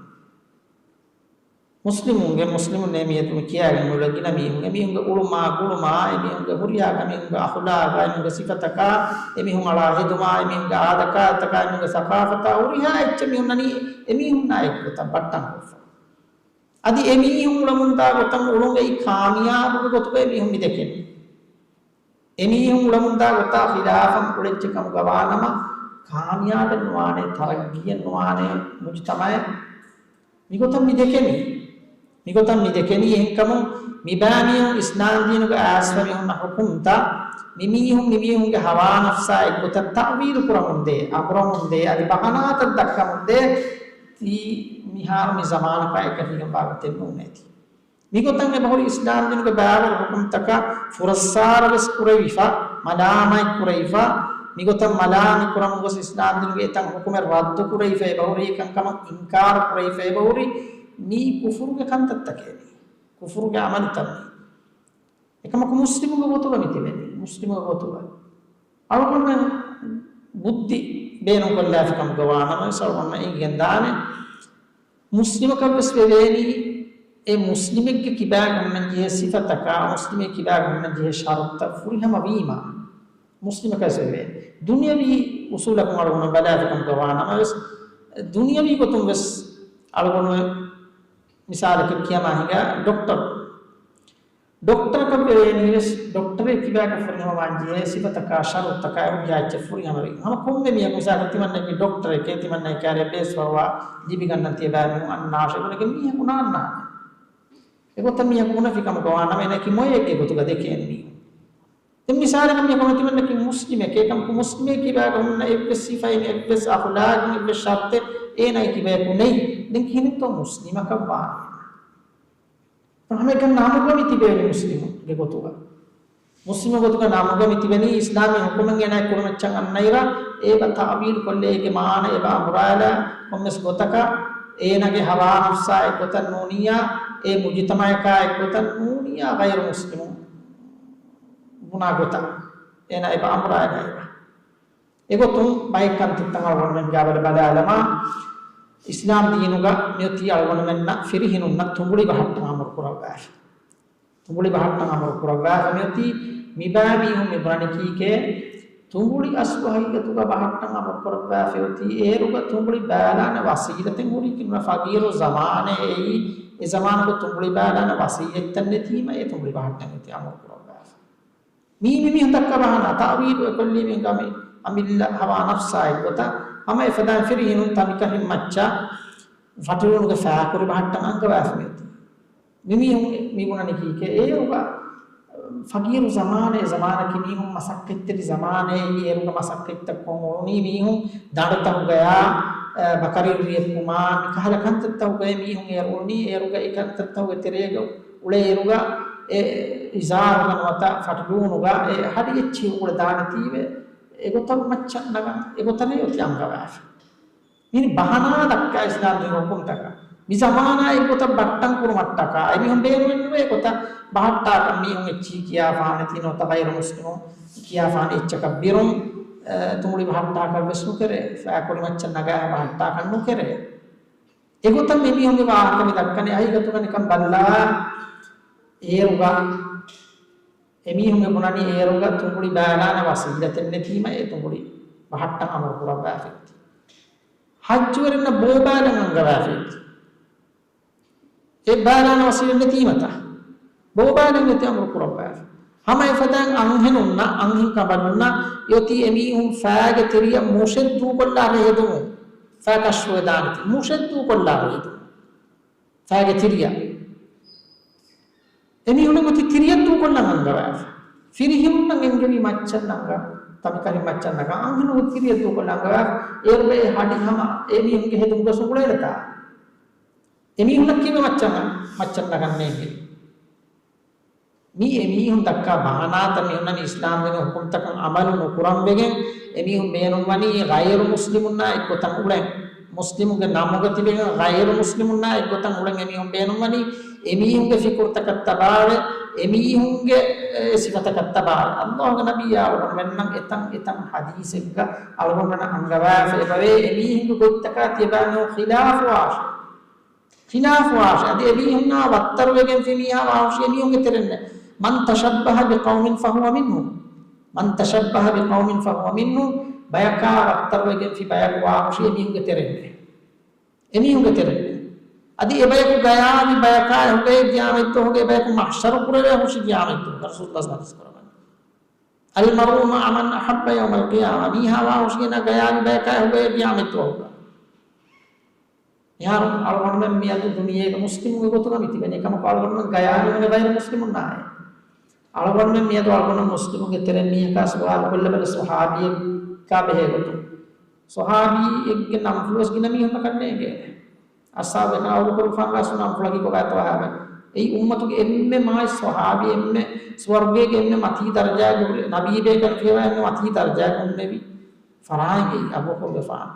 މުސްލިމުންގެ، މުސްލިމުން އެމީހަކު މި ކިޔާގެން އުޅޭ ގިނަ މީހުން، އެމީހުންގެ އުޅުމާ، ގުޅުމާ، އެމީހުންގެ ހުރިހާ ކަމެއް، އެމީހުންގެ އަޚުލާގާ، އެމީހުންގެ ސިފަތަކާ، އެމީހުން އަޅާ ހެދުމާ، އެމީހުންގެ އާދަކާރުތަކާ، އެމީހުންގެ ސަޤާފަތާ، ހުރިހާ އެއްޗެއް މި ހުންނަނީ އެމީހުންނާ އެއްގޮތަށް ބައްޓަން ކޮށްފަ. އަދި އެމީހުން އުޅަމުންދާ ގޮތަށް އުޅުން އެއީ ކާމިޔާބުގެ ގޮތުގައި މީހުން މި ދެކެނީ. އެމީހުން އުޅަމުންދާ ގޮތާ ޚިލާފަށް އުޅެއްޗެއް ކަމުގަ ވާނަމަ، ކާމިޔާބެއް ނުވާނެ، ތަރައްގީއެއް ނުވާނެ މުޖުތަމަޢެއް. މިގޮތަށް މި ދެކެނީ. މިގޮތަށް މި ދެކެނީ އެހެންކަމުން، މިބާ މީހުން އިސްލާމް ދީނުގަ އައިސްފަ މި ހުންނަ ޙުކުމްތައް، މި މީހުން މި މީހުންގެ ހަވާ ނަފްސާ އެއްގޮތަށް ތައުވީލު ކުރަމުންދޭ، އަނބުރަމުންދޭ، އަދި ބަހަނާތައް ދައްކަމުންދޭ، ތީ މިހާރު މި ޒަމާނަކާ އެކަށީގެންވާ ގޮތެއް ނޫނޭތީ. މިގޮތަށް އެބަހުރި އިސްލާމް ދީނުގެ ބާވަރު ޙުކުމްތަކަށް ފުރައްސާރަވެސް ކުރެވިފަ، މަލާމާތް ކުރެވިފަ، މިގޮތަށް މަލާމާތް ކުރަމުން ގޮސް އިސްލާމް ދީނުގެ އެތައް ޙުކުމެއް ރައްދު ކުރެވިފަ އެބަހުރި، އެކަންކަމަށް އިންކާރު ކުރެވިފަ އެބަހުރި، މީ ކުފުރުގެ ކަންތައްތަކޭ މީ. ކުފުރުގެ ޢަމަލުތައް މީ. އެކަމަކު މުސްލިމުގެ ގޮތުގަ މި ތިބެނީ. މުސްލިމުގެ ގޮތުގަ. އަޅުގަނޑުމެން ބުއްދި ބޭނުންކޮށްލާފި ކަމުގަ ވާނަމަވެސް އަޅުގަނޑުމެން އެނގިގެންދާނެ. މުސްލިމަކަށްވެސް ވެވޭނީ އެ މުސްލިމެއްގެ ކިބާގަ ހުންނަން ޖެހޭ ސިފަތަކާ، މުސްލިމެއްގެ ކިބާގަ ހުންނަން ޖެހޭ ޝަރުޠުތައް ފުރިހަމަ ވީމާ. މުސްލިމަކަށް ވެވޭ. ދުނިޔަވީ އުސޫލަކުން އަޅުގަނޑު ބަލާފިކަމުގަ ވާނަމަވެސް، ދުނިޔަވީ ގޮތުން ވެސް އަޅުގަނޑު މިސާލަކަށް ކިޔަމާ ހިނގާ ޑޮކްޓަރު. ޑޮކްޓަރަކަށް ވެވޭނީވެސް، ޑޮކްޓަރެއް ކިބާގަ ފުރިހަމަވާން ޖެހޭ ސިފަތަކާ، ޝަރުޠުތަކާ، އެ ހުރިހާ އެއްޗެއް ފުރިހަމަވީ. ހަމަ ކޮންމެ މީހަކު މިސާލަކަށް ތިމަންނައަކީ ޑޮކްޓަރެކޭ، ތިމަންނައަކީ ބޭސްފަރުވާ ލިބިގަންނަން ތިޔަބައިމީހުން އަންނާށޭ. އެކަމަކު މީހަކު ނާންނާނެ. އެގޮތަށް މީހަކު ބުނެފި ކަމަކަށް ވާނަމަ އޭނައަކީ މޮޔައެއްގެ ގޮތުގަ ދެކޭނެ މީހުން. ދެން މިސާލަކަށް މި ކޮންމެ ތިމަންނަކީ މުސްލިމެކޭ، އެކަމަކު މުސްލިމެއް ކިބާގަ ހުންނަ އެއްވެސް ސިފައެއް، އެއްވެސް އަޚުލާގެއް، އެއްވެސް ޝަރުޠެއް އޭނާގެ ކިބަޔަކު ނެތް. ދެން ކިހިނެއްތޯ މުސްލިމަކަށް ވާނީ؟ ހަމައެކަނި ނަމުގަ މި ތިބޭނީ މުސްލިމުގެ ގޮތުގަ. މުސްލިމު ގޮތުގަ ނަމުގަ މި ތިބެނީ އިސްލާމީ ޙުކުމެއް އޭނާ ކުރިމައްޗަށް އަންނައިރަށް، އޭބަ ތައުވީލު ކޮށްލޭ އޭގެ މާނަ އެބަ އަނބުރާލާ ކޮންމެސް ގޮތަކަށް އޭނާގެ ހަވާ ނަފްސާ އެއްގޮތަށް ނޫނިއްޔާ، އެ މުޖުތަމަޢަކާ އެއްގޮތަށް ނޫނިއްޔާ، ޣައިރު މުސްލިމުން ބުނާ ގޮތަށް އޭނާ އެބަ އަނބުރާލާ އެބަ. އެގޮތުން ބައެއް ކަންތައްތައް އަޅުގަނޑުމެން ގާބަލަ ބަލާލަމާ، އިސްލާމް ދީނުގަ މިއޮތީ އަޅުގަނޑުމެންނަށް ފިރިހެނުންނަށް ތުނބުޅި ބަހައްޓަން އަމުރު ކުރައްވާފަ. ތުނބުޅި ބަހައްޓަން އަމުރު ކުރައްވާފަ މިއޮތީ، މިބާ މީހުން މި ބުނަނީކީކޭ، ތުނބުޅި އަސްލު ހަގީގަތުގަ ބަހައްޓަން އަމުރު ކުރައްވާފަ އޮތީ، އޭރުގަ ތުނބުޅި ބާލާނެ ވަސީލަތެއް ހުރީކީ ނުނަ ފަގީރު ޒަމާނެއް އެއީ، އެ ޒަމާނުގަ ތުނބުޅި ބާލާނެ ވަސީލަތްތައް ނެތީމަ އެ ތުނބުޅި ބަހައްޓަން އޮތީ އަމުރު ކުރައްވާފަ. މީ، މި މީހުން ދައްކާ ބަހަނާ ތައުވީލު އެކޮށްލީމީ ހަމަ އަމިއްލަ ހަވާ ނަފްސާ އެއްގޮތަށް، ހަމަ އެފަދައިން ފިރިހެނުން ތަންކަށިން މައްޗަށް ފަޓިލޫނުގެ ފައިކުރި ބަހައްޓަން އަންގަވާފަ މިއޮތީ. މި މީހުން މި ބުނަނީކީކޭ އޭރުގަ ފަގީރު ޒަމާނެއް، ޒަމާނަކީ މީހުން މަސައްކަތްތެރި ޒަމާނެއް، އޭރުގަ މަސައްކަތްތައް ކޮށް އުޅުނީ މީހުން ދަނޑުތަކުގަޔާ، އަ، ބަކަރި ރިޔެއްކުމާ، މި ކަހަލަ ކަންތައްތަކުގައި މީހުން އޭރު އުޅުނީ، އޭރުގަ އެ ކަންތައްތަކުގެ ތެރޭގަ އުޅޭއިރުގަ އެ އިޒާރުގަ ނުވަތަ ފަޓުލޫނުގަ އެ ހަޑި އެއްޗިހި އުޅެދާނެތީވެ، އެގޮތަށް މައްޗަށް ނަގަން އެގޮތަށް އޮތީ އަންގަވާފަ. މި ބަހަނާ ދައްކާ އިސްލާމް ދީން ޙުކުމްތަކަށް. މި ޒަމާނާ އެގޮތަށް ބައްޓަން ކުރުމަށްޓަކާ، އެމީހުން ބޭނުމެއް ނުވޭ އެގޮތަށް ބަހައްޓާކަށް މީހުން އެއްޗިހި ކިޔާފާނެތީ ނުވަތަ ޣައިރު މުސްލިމުން ކިޔާފާނެ އެއްޗަކަށް ބިރުން، އެ، ތުނބުޅި ބަހައްޓާކަށް ވެސް ނުކެރޭ، ފައިކުރި މައްޗަށް ނަގާ ބަހައްޓާކަށް ނުކެރޭ. އެގޮތަށް މި މީހުންގެ ވާހަކަ މި ދައްކަނީ އަހިގަތުގަ ނިކަން ބައްލާ އޭރުގަ، އެމީހުންގެ ބުނަނީ އޭރުގަ ތުނބުޅި ބާލާނެ ވަސީލަތެއް ނެތީމަ އެ ތުނބުޅި ބަހައްޓަން އަމުރު ކުރައްވާފައި. ހައްޖުވެރިންނަށް ބޯ ބާލަން އަންގަވާފައި. އެ ބާލާނެ ވަސީލަތް ނެތީމަތާ ބޯ ބާލަން އެތި އަމުރު ކުރައްވާފަ. ހަމަ އެފަދައިން އަންހެނުންނަށް، އަންހެން ކަނބަލުންނަށް އެއޮތީ އެމީހުން ފައިގެ ތިރިއަށް މުށެއް ދޫކޮށްލާފަ ހެދުމުން، ފައި ކަޝްފުވެދާނެތީ މުށެއް ދޫކޮށްލާފަ ހެދުމުން. ފައިގެ ތިރިއަށް. އެމީހުންނަށް އޮތީ ތިރިއަށް ދޫކޮށްލަން އަންގަވާފަ. ފިރިހެނުންނަށް އެންގެވީ މައްޗަށް ނަގާ، ތަންކަރި މައްޗަށް ނަގާ، އަންހެނުން ތިރިއަށް ދޫކޮށްލާ ނަގާ، އޭރުގައި ހަޑި ހަމަ އެމީހުންގެ ހެދުން ގޮސް އުޅޭނެތާ؟ އެމީހުންނަށް ކީއްވެ މައްޗަށް، މައްޗަށް ނަގަން ނޭނގެ؟ މީ އެމީހުން ދައްކާ ބަހަނާތައް. މިހުންނަނީ އިސްލާމް ދީނުގެ ހުކުމްތަކަށް އަމަލު ނުކުރަން ވެގެން އެމީހުން ބޭނުންވަނީ ޣައިރު މުސްލިމުންނާ އެއްގޮތަށް އުޅެން. މުސްލިމުންގެ ނަމުގަ ތިބެގެން ޣައިރު މުސްލިމުންނާ އެއްގޮތަށް އުޅެން އެމީހުން ބޭނުންވަނީ އެމީހުންގެ ފިކުރުތަކަށް ތަބާވެ، އެމީހުންގެ، އެ، ސިފަތަކަށް ތަބާވެ. އައްލާހުގެ ނަބިއްޔާ އަޅުގަނޑުމެންނަށް އެތަން އެތަން ޙަދީޘެއްގަ އަޅުގަނޑުމެންނަށް އަންގަވާފަ އެބަވޭ އެމީހުންގެ ގޮތްތަކާ ތިޔަބައިމީހުން ޚިލާފުވާށޭ. ޚިލާފުވާށޭ. އަދި އެމީހުންނާ ވައްތަރުވެގެންފި މީހާ ވާހުށީ އެމީހުންގެ ތެރެއިންނޭ. من تشبه بقوم فهو منهم. من تشبه بقوم فهو منهم. ބަޔަކާ ވައްތަރުވެގެންފި ބަޔަކު ވާހުށީ އެމީހުންގެ ތެރެއިންނޭ. އެމީހުންގެ ތެރެއިން. އަދި އެބަޔަކު ގަޔާވި ބަޔަކާ އެހުގައި ގިޔާމަތްދުވަހުގައި އެބަޔަކު މަޙްޝަރު ކުރެވޭ ހުށި ގިޔާމަތްދުވަހު. ރަސޫލުﷲ ޙަދީޘް ކުރައްވަނީ. المرء مع من أحب يوم القيامة. މީހާ ވާހުށީނާ ގަޔާވި ބަޔަކާ އެހުގައި ގިޔާމަތްދުވަހުގަ. މިހާރު އަޅުގަނޑުމެން މިއަދު ދުނިޔޭގެ މުސްލިމުންގެ ގޮތުގަ މި ތިބެނީ. އެކަމަކު އަޅުގަނޑުމެން ގަޔާވީމަނެ ޣައިރު މުސްލިމުންނާއޭ. އަޅުގަނޑުމެން މިއަދު އަޅުގަނޑު މުސްލިމުންގެ ތެރެއިން މީހަކާ ސުވާލު ކޮށްލަބަލަ ޞަޙާބީއެއްގާ ބެހޭ ގޮތުން. ޞަޙާބީއެއްގެ ނަންފުޅުވެސް ގިނަ މީހުންނަކަށް ނޭނގޭނެ. އަޞްޙާބު ބޭކަލުން އަބޫބަކުރުގެފާނުގެ ނަންފުޅަކީ ކޮބާތޯ ހައިބަ. އެއީ އުއްމަތުގެ އެންމެ މާތް ޞަޙާބީ، އެންމެ ސުވަރުގޭގެ އެންމެ މަތީ ދަރަޖާގެ ހުރި، ނަބީ ބޭކަލުން ފިޔަވާ އެންމެ މަތީ ދަރަޖާގެ ހުންނެވި ފަރާތް އެއީ އަބޫބަކުރުގެފާނު.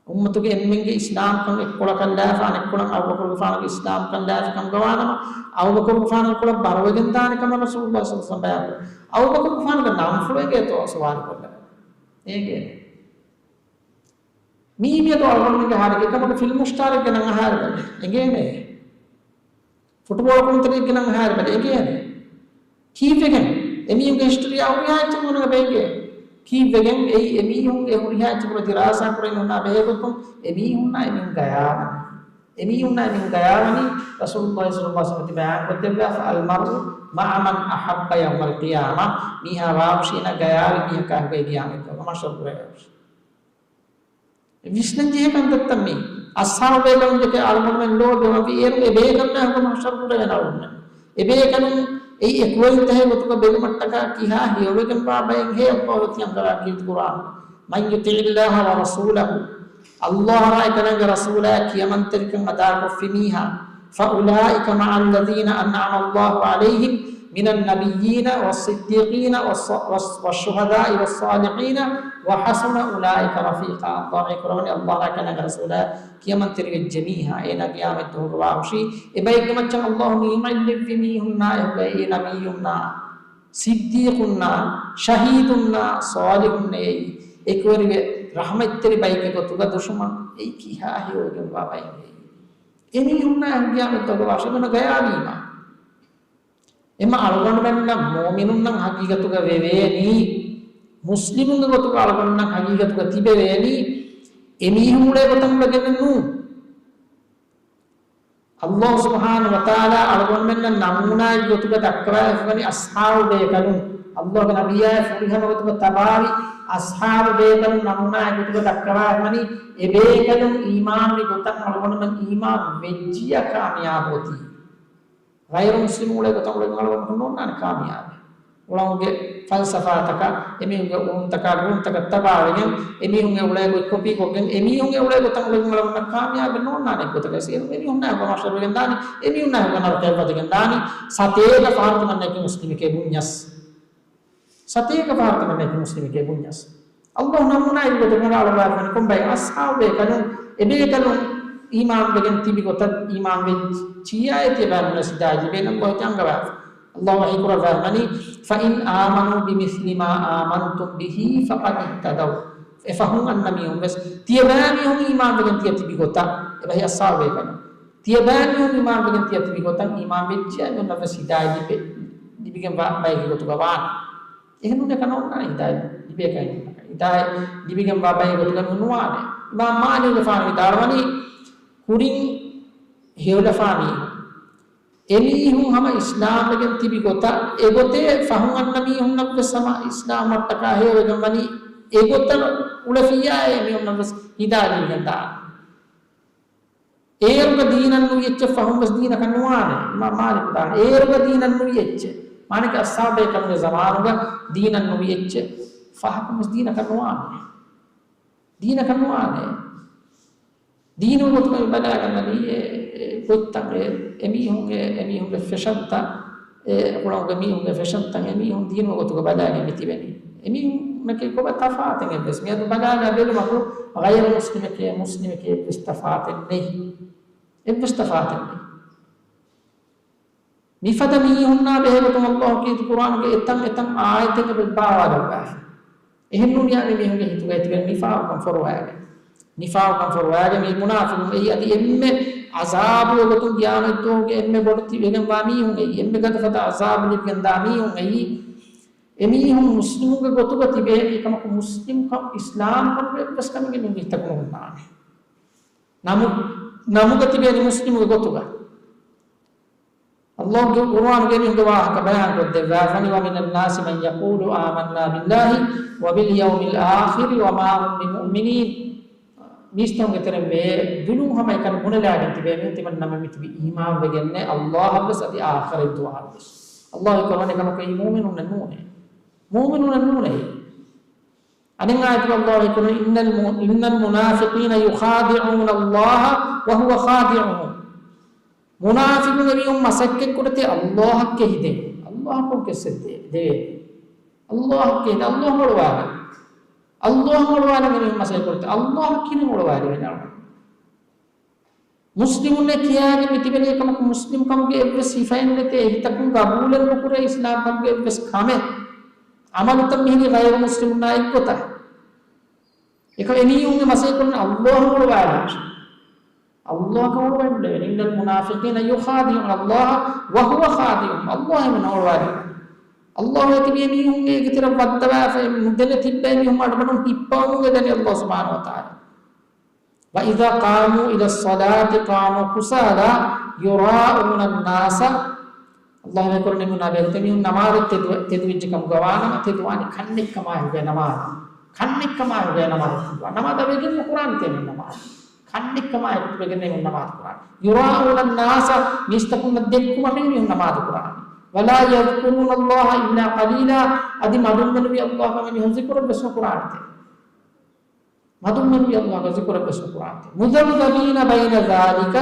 އުއްމަތުގެ އެންމެންގެ އިސްލާމްކަން އެއްކޮޅަކަށް ލާފަ، އަނެއްކޮޅަށް އަބޫބަކުރުގެފާނުގެ އިސްލާމްކަން ލާފިކަމުގަ ވާނަމަ، އަބޫބަކުރުގެފާނުގެ ކޮޅަށް ބަރުވެގެން ދާނެ ކަމަށް ރަސޫލުﷲ ޞައްލަﷲ ޢަލައިހި ވަސައްލަމް ބަޔާން ކުރޭ. އަބޫބަކުރުގެފާނުގެ ނަންފުޅު އެނގޭތޯ ސުވާލު ކޮށްލަން؟ އެނގޭނެ. މީ މިއަދު އަޅުގަނޑުމެންގެ ހާލަކީ ކަމަކު ފިލްމު ސްޓާރެއްގެ ނަން އަހާއިރު ބަލަ. އެނގޭނެ. ފުޓުބޯޅަ ކުޅުންތެރިއެއްގެ ނަން އަހާއިރު ބަލަ. އެނގޭނެ. ކީއްވެގެން؟ އެމީހުންގެ ހިސްޓަރީއާ ހުރިހާ އެއްޗެއް ނުނަގަ ބޭނގޭ. ކީއްވެގެން އެއީ އެމީހުންގެ ހުރިހާ އެއްޗެއް ދިރާސާ ކުރެވެން ހުންނާ ބެހޭގޮތުން އެމީހުންނާ އެމީހުން ގަޔާވަނީ. އެމީހުންނާ އެމީހުން ގަޔާވަނީ ރަސޫލުﷲ ޞައްލަﷲ ޢަލައިހި ވަސައްލަމް ތި ބަޔާން ކޮށްދެއްވާފަ، المرء مع من أحب يوم القيامة. މީހާ ވާހުށީނާ ގަޔާވި މީހަކާ ހުގައި ގިޔާމަތްދުވަހު މަޙްޝަރު ކުރެވޭ ހުށި. ވިސްނަންޖެހޭ ކަންތައްތައް މީ. އަޞްޙާބު ބޭކަލުން ދެކެ އަޅުގަނޑުމެން ލޯބިވަންވީ އޭރު އެ ބޭކަލުންނާ ހުގަ މަޙްޝަރު ކުރެވޭނެ އަޅުގަނޑުމެން. އެ ބޭކަލުން އެއީ އެކުވެރިންތަކެއް ގޮތުގަ ބެލުމަށްޓަކާ ކިހާ ހެޔޮވެގެންވާ ބައެއް ހޭ އައްލާހު ތި އަންގަވާ ކީރިތި ޤުރްއާނު. من يطع الله ورسوله. އައްލާހާއި އެކަލާނގެ ރަސޫލާ ކިޔަމަންތެރިކަން އަދާކޮށްފި މީހާ. فأولئك مع الذين أنعم الله عليهم من النبيين والصديقين والص-، والص-، والشهداء والصالحين وحسن أولئك رفيقا. އައްލާހު ކުރަވަނީ އައްލާހާ އެކަލާނގެ ރަސޫލާ ކިޔަމަންތެރިވެއްޖެ މީހާ، އޭނާ ގިޔާމަތްދުވަހުގަ ވާހުށީ އެބައެއްގެ މައްޗަށް އައްލާހު ނިޢުމަތް ލެއްވި މީހުންނާ އެހުގައި އެ ނަބިއްޔުންނާ، ޞިއްދީޤުންނާ، ޝަހީދުންނާ، ޞާލިޙުންނޭ އެއީ. އެކުވެރިވެ ރަޙްމަތްތެރި ބައެއްގެ ގޮތުގަ ދުށުމަން އެއީ ކިހާ ހެޔޮވެގެންވާ ބައެއް ހެއްޔޭ؟ އެމީހުންނާ އެހު ގިޔާމަތްދުވަހުގަ ވާށޭ އެމީހުންނަށް ގަޔާވީމާ. އެމަ އަޅުގަނޑުމެންނަށް މުއުމިނުންނަށް ހަގީގަތުގަ ވެވޭނީ، މުސްލިމުންގެ ގޮތުގަ އަޅުގަނޑުމެންނަށް ހަގީގަތުގަ ތިބެވޭނީ، އެމީހުން އުޅޭ ގޮތަށް އުޅެގެން ނޫން. އައްލާހު ސުބްޙާނަހު ވަތަޢާލާ އަޅުގަނޑުމެންނަށް ނަމޫނާއެއްގެ ގޮތުގަ ދައްކަވައިފިވަނީ އަޞްޙާބު ބޭކަލުން. އައްލާހުގެ ނަބިއްޔާ ފުރިހަމަ ގޮތުގަ ތަބާވި އަޞްޙާބު ބޭކަލުން ނަމޫނާއެއްގެ ގޮތުގަ ދައްކަވައިފިވަނީ އެ ބޭކަލުން އީމާންވި ގޮތަށް އަޅުގަނޑުމެން އީމާން ވެއްޖިއްޔާ ކާމިޔާބު އޮތީ. ޣައިރު މުސްލިމުން އުޅޭ ގޮތަށް އުޅެން އަޅުގަނޑު ނޯންނާނެ ކާމިޔާބެއް. އުޅަނގުގެ ފަލްސަފާތަކާ، އެމީހުންގެ އުޅުންތަކާ، ގުޅުންތަކަށް ތަބާވެގެން، އެމީހުންގެ އުޅޭ ގޮތް ކޮޕީ ކޮށްގެން، އެމީހުންގެ އުޅޭ ގޮތަށް އުޅެން އަޅުގަނޑަށް ކާމިޔާބެއް ނޯންނާނެ އެއްގޮތަކަށް. އެމީހުންނާ ހުގަ މަޝްރަބުވެގެން ދާނީ، އެމީހުންނާ ހުގަ ނަރަކަޔަށް ވަދެގެން ދާނީ، ސަތޭކަ ފަހަރު ތިމަންނައަކީ މުސްލިމެކޭ ބުންޏަސް. ސަތޭކަ ފަހަރު ތިމަންނައަކީ މުސްލިމެކޭ ބުންޏަސް. އައްލާހު ނަމޫނާއެއްގެ ގޮތުގަ އަޅުވާފަނި ކޮންބައި އަޞްޙާބު ބޭކަލުން، އެބޭކަލުން އީމާންވެގެން ތިބި ގޮތަށް އީމާން ވެއްޖިއްޔާ ތިޔަބައިމީހުންނަށް ހިދާޔަތް ލިބޭނެ އައްލާހު ތި އަންގަވާފަ. އައްލާހު ވަޙީ ކުރައްވާފަނީ، فإن آمنوا بمثل ما آمنتم به فقد اهتدوا. އެ ފަހުން އަންނަ މީހުން ވެސް ތިޔަބައިމީހުން އީމާންވެގެން ތިޔަ ތިބި ގޮތަށް، އެބަހީ އަޞްޙާބު ބޭކަލުން. ތިޔަބައިމީހުން އީމާންވެގެން ތިޔަ ތިބި ގޮތަށް އީމާން ވެއްޖިއްޔާ އެމީހުންނަށް ވެސް ހިދާޔަތް ލިބެ، ލިބިގެން ވާ ބައެއްގެ ގޮތުގަ ވާނެ. އެހެންނޫން އެކަން ނޯންނާނެ ހިދާޔަތް ލިބޭ ކައިރިންނަކަށް. ހިދާޔަތް ލިބިގެންވާ ބައެއް ގޮތުގަ ނުވާނެ. އިމާމް މާލިކުގެފާނު ވިދާޅުވަނީ، ކުރިން ހެޔޮލަފާ މީހުން، އެމީހުން ހަމަ އިސްލާމްވެގެން ތިބި ގޮތަށް، އެގޮތޭ ފަހުން އަންނަ މީހުންނަށް ވެސް ހަމަ އިސްލާމް މަށްޓަކާ ހެޔޮވެގެން ވަނީ، އެގޮތަށް އުޅެފިއްޔާ އެމީހުންނަށް ވެސް ހިދާޔަތް ލިބިގެން ދާނެ. އޭރުގަ ދީނަށް ނުވި އެއްޗެއް ފަހުން ވެސް ދީނަކަށް ނުވާނެ. އިމާމް މާލިކު ދާނެ. އޭރުގަ ދީނަށް ނުވި އެއްޗެއް. މާނައަކީ އަޞްޙާބު ބޭކަލުންގެ ޒަމާނުގަ ދީނަށް ނުވި އެއްޗެއް ފަހަކުން ވެސް ދީނަކަށް ނުވާނެ. ދީނަކަށް ނުވާނެ. ދީނުގެ ގޮތުގައި ބަލާގަންނަނީ އެ، އެ ގޮތްތައް، އެ، އެމީހުންގެ، އެމީހުންގެ ފެޝަންތައް، އެ ކުޅަނގުގެ މީހުންގެ ފެޝަންތައް އެމީހުން ދީނުގެ ގޮތުގަ ބަލާގެން މި ތިބެނީ. އެމީހުންނަކީ ކޮބާ ތަފާތެއް އެއްވެސް. މިއަދު ބަލާގަ ބެލުމަކު، ޣައިރު މުސްލިމެކޭ، މުސްލިމެކޭ އެއްވެސް ތަފާތެއް ނެތް. އެއްވެސް ތަފާތެއް ނެތް. މިފަދަ މީހުންނާ ބެހޭގޮތުން ﷲ ކީރިތި ޤުރްއާނުގެ އެތައް އެތައް އާޔަތެއް އެބަ ބާވާލައްވާފަ. އެހެންނޫނިއްޔާ މި މީހުންގެ ހިތުގައި ތިބެން ނިފާޤުކަން ފޮރުވާގެން. ނިފާޤުކަން ފޮރުވާގެން މި މުނާފިޤުން އެއީ އަދި އެންމެ ޢަޒާބުގެ ގޮތުން ޤިޔާމަތްދުވަހުގެ އެންމެ ބޮޑު ތިބެގެންވާ މީހުން އެއީ. އެންމެ ގަދަފަދަ ޢަޒާބު ލިބިގެންދާ މީހުން އެއީ. އެމީހުން މުސްލިމުންގެ ގޮތުގަ ތިބޭނީ އެކަމަކު މުސްލިމްކަން، އިސްލާމްކަމުގެ އެއްވެސް ކަމެއް އެމީހުންގެ ހިތަކު ނުހުންނާނެ. ނަމު، ނަމުގަ ތިބޭނީ މުސްލިމުގެ ގޮތުގަ. ﷲ ގެ ޤުރްއާނުގައި މީހުންގެ ވާހަކަ ބަޔާންކޮށްދެއްވާފަނި، وَمِنَ النَّاسِ مَن يَقُولُ آمَنَّا بِاللَّهِ وَبِالْيَوْمِ الْآخِرِ وَمَا هُم بِمُؤْمِنِينَ. މީސްތަކުންގެ ތެރެއިން ވޭ ދުލުން ހަމައެކަނި ބުނެލާގެން ތިބޭ މީހުން ތިމަންނަމެން މިތިބީ އީމާންވެގެންނޭ ﷲ އަށްވެސް އަދި އާޚިރަތް ދުވަހަށްވެސް. ﷲ އެކަމަކު އެއީ މުއުމިނުންނެއް ނޫނޭ. މުއުމިނުންނެއް ނޫނޭ. އަނެއް އާޔަތުގަ ﷲ އެކުރުން، إِنَّ الْمُ-، إِنَّ الْمُنَافِقِينَ يُخَادِعُونَ اللَّهَ وَهُوَ خَادِعُهُمْ. މުނާފިޤުން އެމީހުން މަސައްކަތްކުރަތީ ﷲ އަށް ކެހިދޭން. ﷲ އަށް ކޮން ކެއްސެއް ދޭ-، ދެވޭ؟ ﷲ އަށް ކެހިދޭން. ﷲ އަށް އޮޅުވާލަން. ﷲ އަށް އޮޅުވާލަން އެމީހުން މަސައްކަތްކުރަތީ ﷲ އަށް ކިހިނެއް އޮޅުވާލެވޭނެ؟ މުސްލިމުންނޭ ކިޔާގެން މި ތިބެނީ އެކަމަކު މުސްލިމް ކަމުގެ އެއްވެސް ހިފައެއް ނެތޭ، ހިތަކުން ގަބޫލެއް ނުކުރޭ އިސްލާމް ކަމުގެ އެއްވެސް ކަމެއް. ޢަމަލުތައް މިހިރީ ޣައިރު މުސްލިމުންނާ އެއްގޮތަށް. އެކަމް އެމީހުންގެ މަސައްކަތް ކުރަނީ ﷲ އަށް އޮޅުވާލާށޭ. ﷲ އަށް އޮޅުވާލެވޭނެ. إِنَّ الْمُنَافِقِينَ يُخَادِعُونَ اللَّهَ وَهُوَ خَادِعُهُمْ. ﷲ އެމީހުންނަށް އޮޅުވާލެވޭ. ﷲ އެތިބި އެމީހުންގެ އޭގެ ތެރެއަށް ވައްދަވާފަ ނުދެނެ ތިއްބެވި މީހުން އަޑުމަޑުން ހިއްޕަވަމުން އެދަނީ ﷲ ސުބްޙާނަހޫ ވަތަޢާލާ. وَإِذَا قَامُوا إِلَى الصَّلَاةِ قَامُوا كُسَالَىٰ يُرَاءُونَ النَّاسَ. ﷲ އެކުރަނީ މުނާފިޤުން އެމީހުން ނަމާދަށް ތެދު-، ތެދުވެއްޖެ ކަމުގަ ވާނަމަ، ތެދުވާނީ ކަންނެއްކަމާއެކުގައި ނަމާދު. ކަންނެއްކަމާއެކުގައި ނަމާދު ތެދުވާ. ނަމާދަށް ވެގެން ނުކުރާނެ ތެމެން ނަމާދު. ކަންނެއްކަމާއެކު ވެގެން ނަމާދު ކުރާނީ. يُرَاءُونَ النَّاسَ، މީސްތަކުންނަށް ދެއްކުމަށް އެމީހުން ނަމާދު ކުރާނީ. وَلَا يَذْكُرُونَ اللَّهَ إِلَّا قَلِيلًا، އަދި މަދުންމެނުވީ ﷲ އަށް އެމީހުން ޒިކުރެއްވެސް ނުކުރާނެތެ. މަދުންމެނުވީ ﷲ އަށް ޒިކުރެއްވެސް ނުކުރާނެތެ. مُذَبْذَبِينَ بَيْنَ ذَٰلِكَ،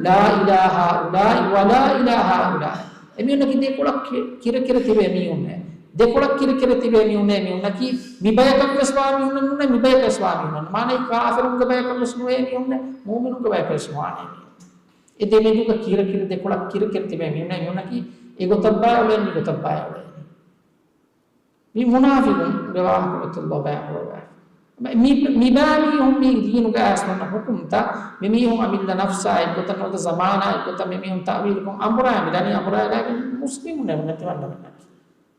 لَا إِلَىٰ هَٰؤُلَاءِ وَلَا إِلَىٰ هَٰؤُلَاءِ. އެމީހުންނަކީ ދެކޮޅަށް ކި-، ކިރިކިރި ތިބޭ މީހުންނޭ. ދެކޮޅަށް ކިރިކިރި ތިބޭ މީހުންނޭ. މީހުންނަކީ މި ބަޔަކަށްވެސް ވާ މީހުންނެއް ނޫނޭ، މި ބަޔަކަށްވެސް ވާ މީހުންނެއް ނޫނޭ. މާނައީ ކާފިރުންގެ ބަޔަކަށްވެސް ނުވޭ މީހުންނެއް، މުއުމިނުންގެ ބަޔަކަށްވެސް ނުވާނޭ މީހުން. އެ ދެމެދުގަ ކިރިކިރި ދެކޮޅަށް ކިރިކިރި ތިބޭ މީހުންނޭ. މީހުންނަކީ އެގޮތަށް ބައި އުޅޭ، މިގޮތަށް ބައި އުޅޭ. މި މުނާފިޤުންގެ ވާހަކަ މިތަން ބަޔާން ކުރައްވާ. މި، މި، މިބާ މީހުން މި ދީނުގައި އަސްލުން ހުކުމްތައް، މި މީހުން އަމިއްލަ ނަފްސާ އެއްގޮތަށް ނުވަތަ ޒަމާނާ އެއްގޮތަށް މި މީހުން ތައުވީލުކޮށް އަނބުރާ މިދަނީ އަނބުރާލާގެން މުސްލިމުންނެއް ނުވަތަ މަންނަމެންނަކީ.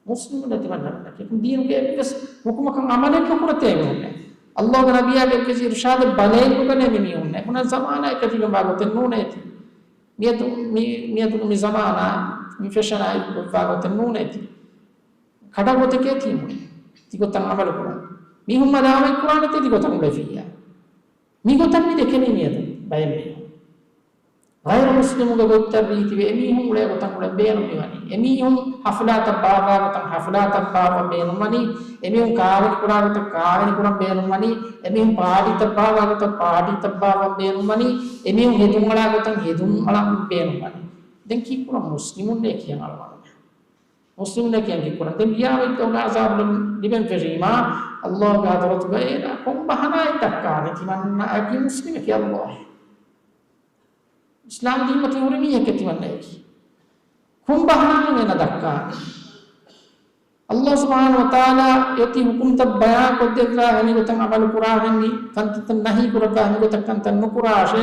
މުސްލިމުން ނެތި މަންނަމެންނަކީ. ދީނުގެ އެއްވެސް ހުކުމަކަށް އަމަލެއް ނުކުރެތޭ މީހުންނެއް. ﷲގެ ނަބިއްޔާގެ އެއްވެސް އިރުޝާދެއް ބަލައެއް ނުގަނޭ މި މީހުންނެއް. ބުނަން ޒަމާނާ އެކަށީގެންވާ ގޮތެއް ނޫނޭތީ. މިއަދު މި، މިއަދު މި ޒަމާނާ، މި ފެޝަނާ އެއްކޮށްވާ ގޮތެއް ނޫނޭތީ. ކަޑަ ގޮތެކޭ ތީމުން. ތިގޮތަށް އަމަލު ކުރަން. މީހުން މަލާމަތް ކުރާނެތީ ތިގޮތަށް އުޅެފިއްޔާ. މިގޮތަށް މި ދެކެނީ މިއަދު ބައެއް މީހުން. ޣައިރު މުސްލިމުގެ ގޮތްތައް ރީތިވެ، އެމީހުން އުޅޭ ގޮތަށް އުޅެން ބޭނުން މިވަނީ. އެމީހުން ހަފްލާތައް ބާއްވާ ގޮތަށް ހަފްލާތައް ބާއްވަން ބޭނުން ވަނީ. އެމީހުން ކާވެނި ކުރާ ގޮތަށް ކާވެނި ކުރަން ބޭނުން ވަނީ. އެމީހުން ޕާޓީތައް ބާއްވާ ގޮތަށް ޕާޓީތައް ބާއްވަން ބޭނުން ވަނީ. އެމީހުން ހެދުން އަޅާ ގޮތަށް ހެދުން އަޅަން ބޭނުން ވަނީ. ދެން ކީއްކުރަން މުސްލިމުންނޭ ކިޔަން އަޅުގަނޑުމެން. މުސްލިމުންނޭ ކިޔަން ކީއްކުރަން؟ ދެން ގިޔާމަތްދުވަހުގެ ޢަޒާބު ލިބެން ފެށީމާ، ﷲގެ ޙަޟްރަތުގަ އޭނާ ކޮން ބަހަނާއެއް ދައްކާނެ؟ ތިމަންނައަކީ މުސްލިމެކޭ ﷲ. އިސްލާމް ދީން މަތީ ހުރި މީހެކޭ ތިމަންނައަކީ. ކޮން ބަހަނާއެއް އޭނާ ދައްކާނެ؟ ﷲ ސުބްޙާނަހޫ ވަތަޢާލާ އޮތީ ޙުކުމްތައް ބަޔާން ކޮށްދެއްވާ، ހެނިގޮތަށް ޢަމަލު ކުރާ، ހެނި ކަންތައްތައް ނަހީ ކުރައްވާ، ހެނިގޮތަށް ކަންތައް ނުކުރާށޭ.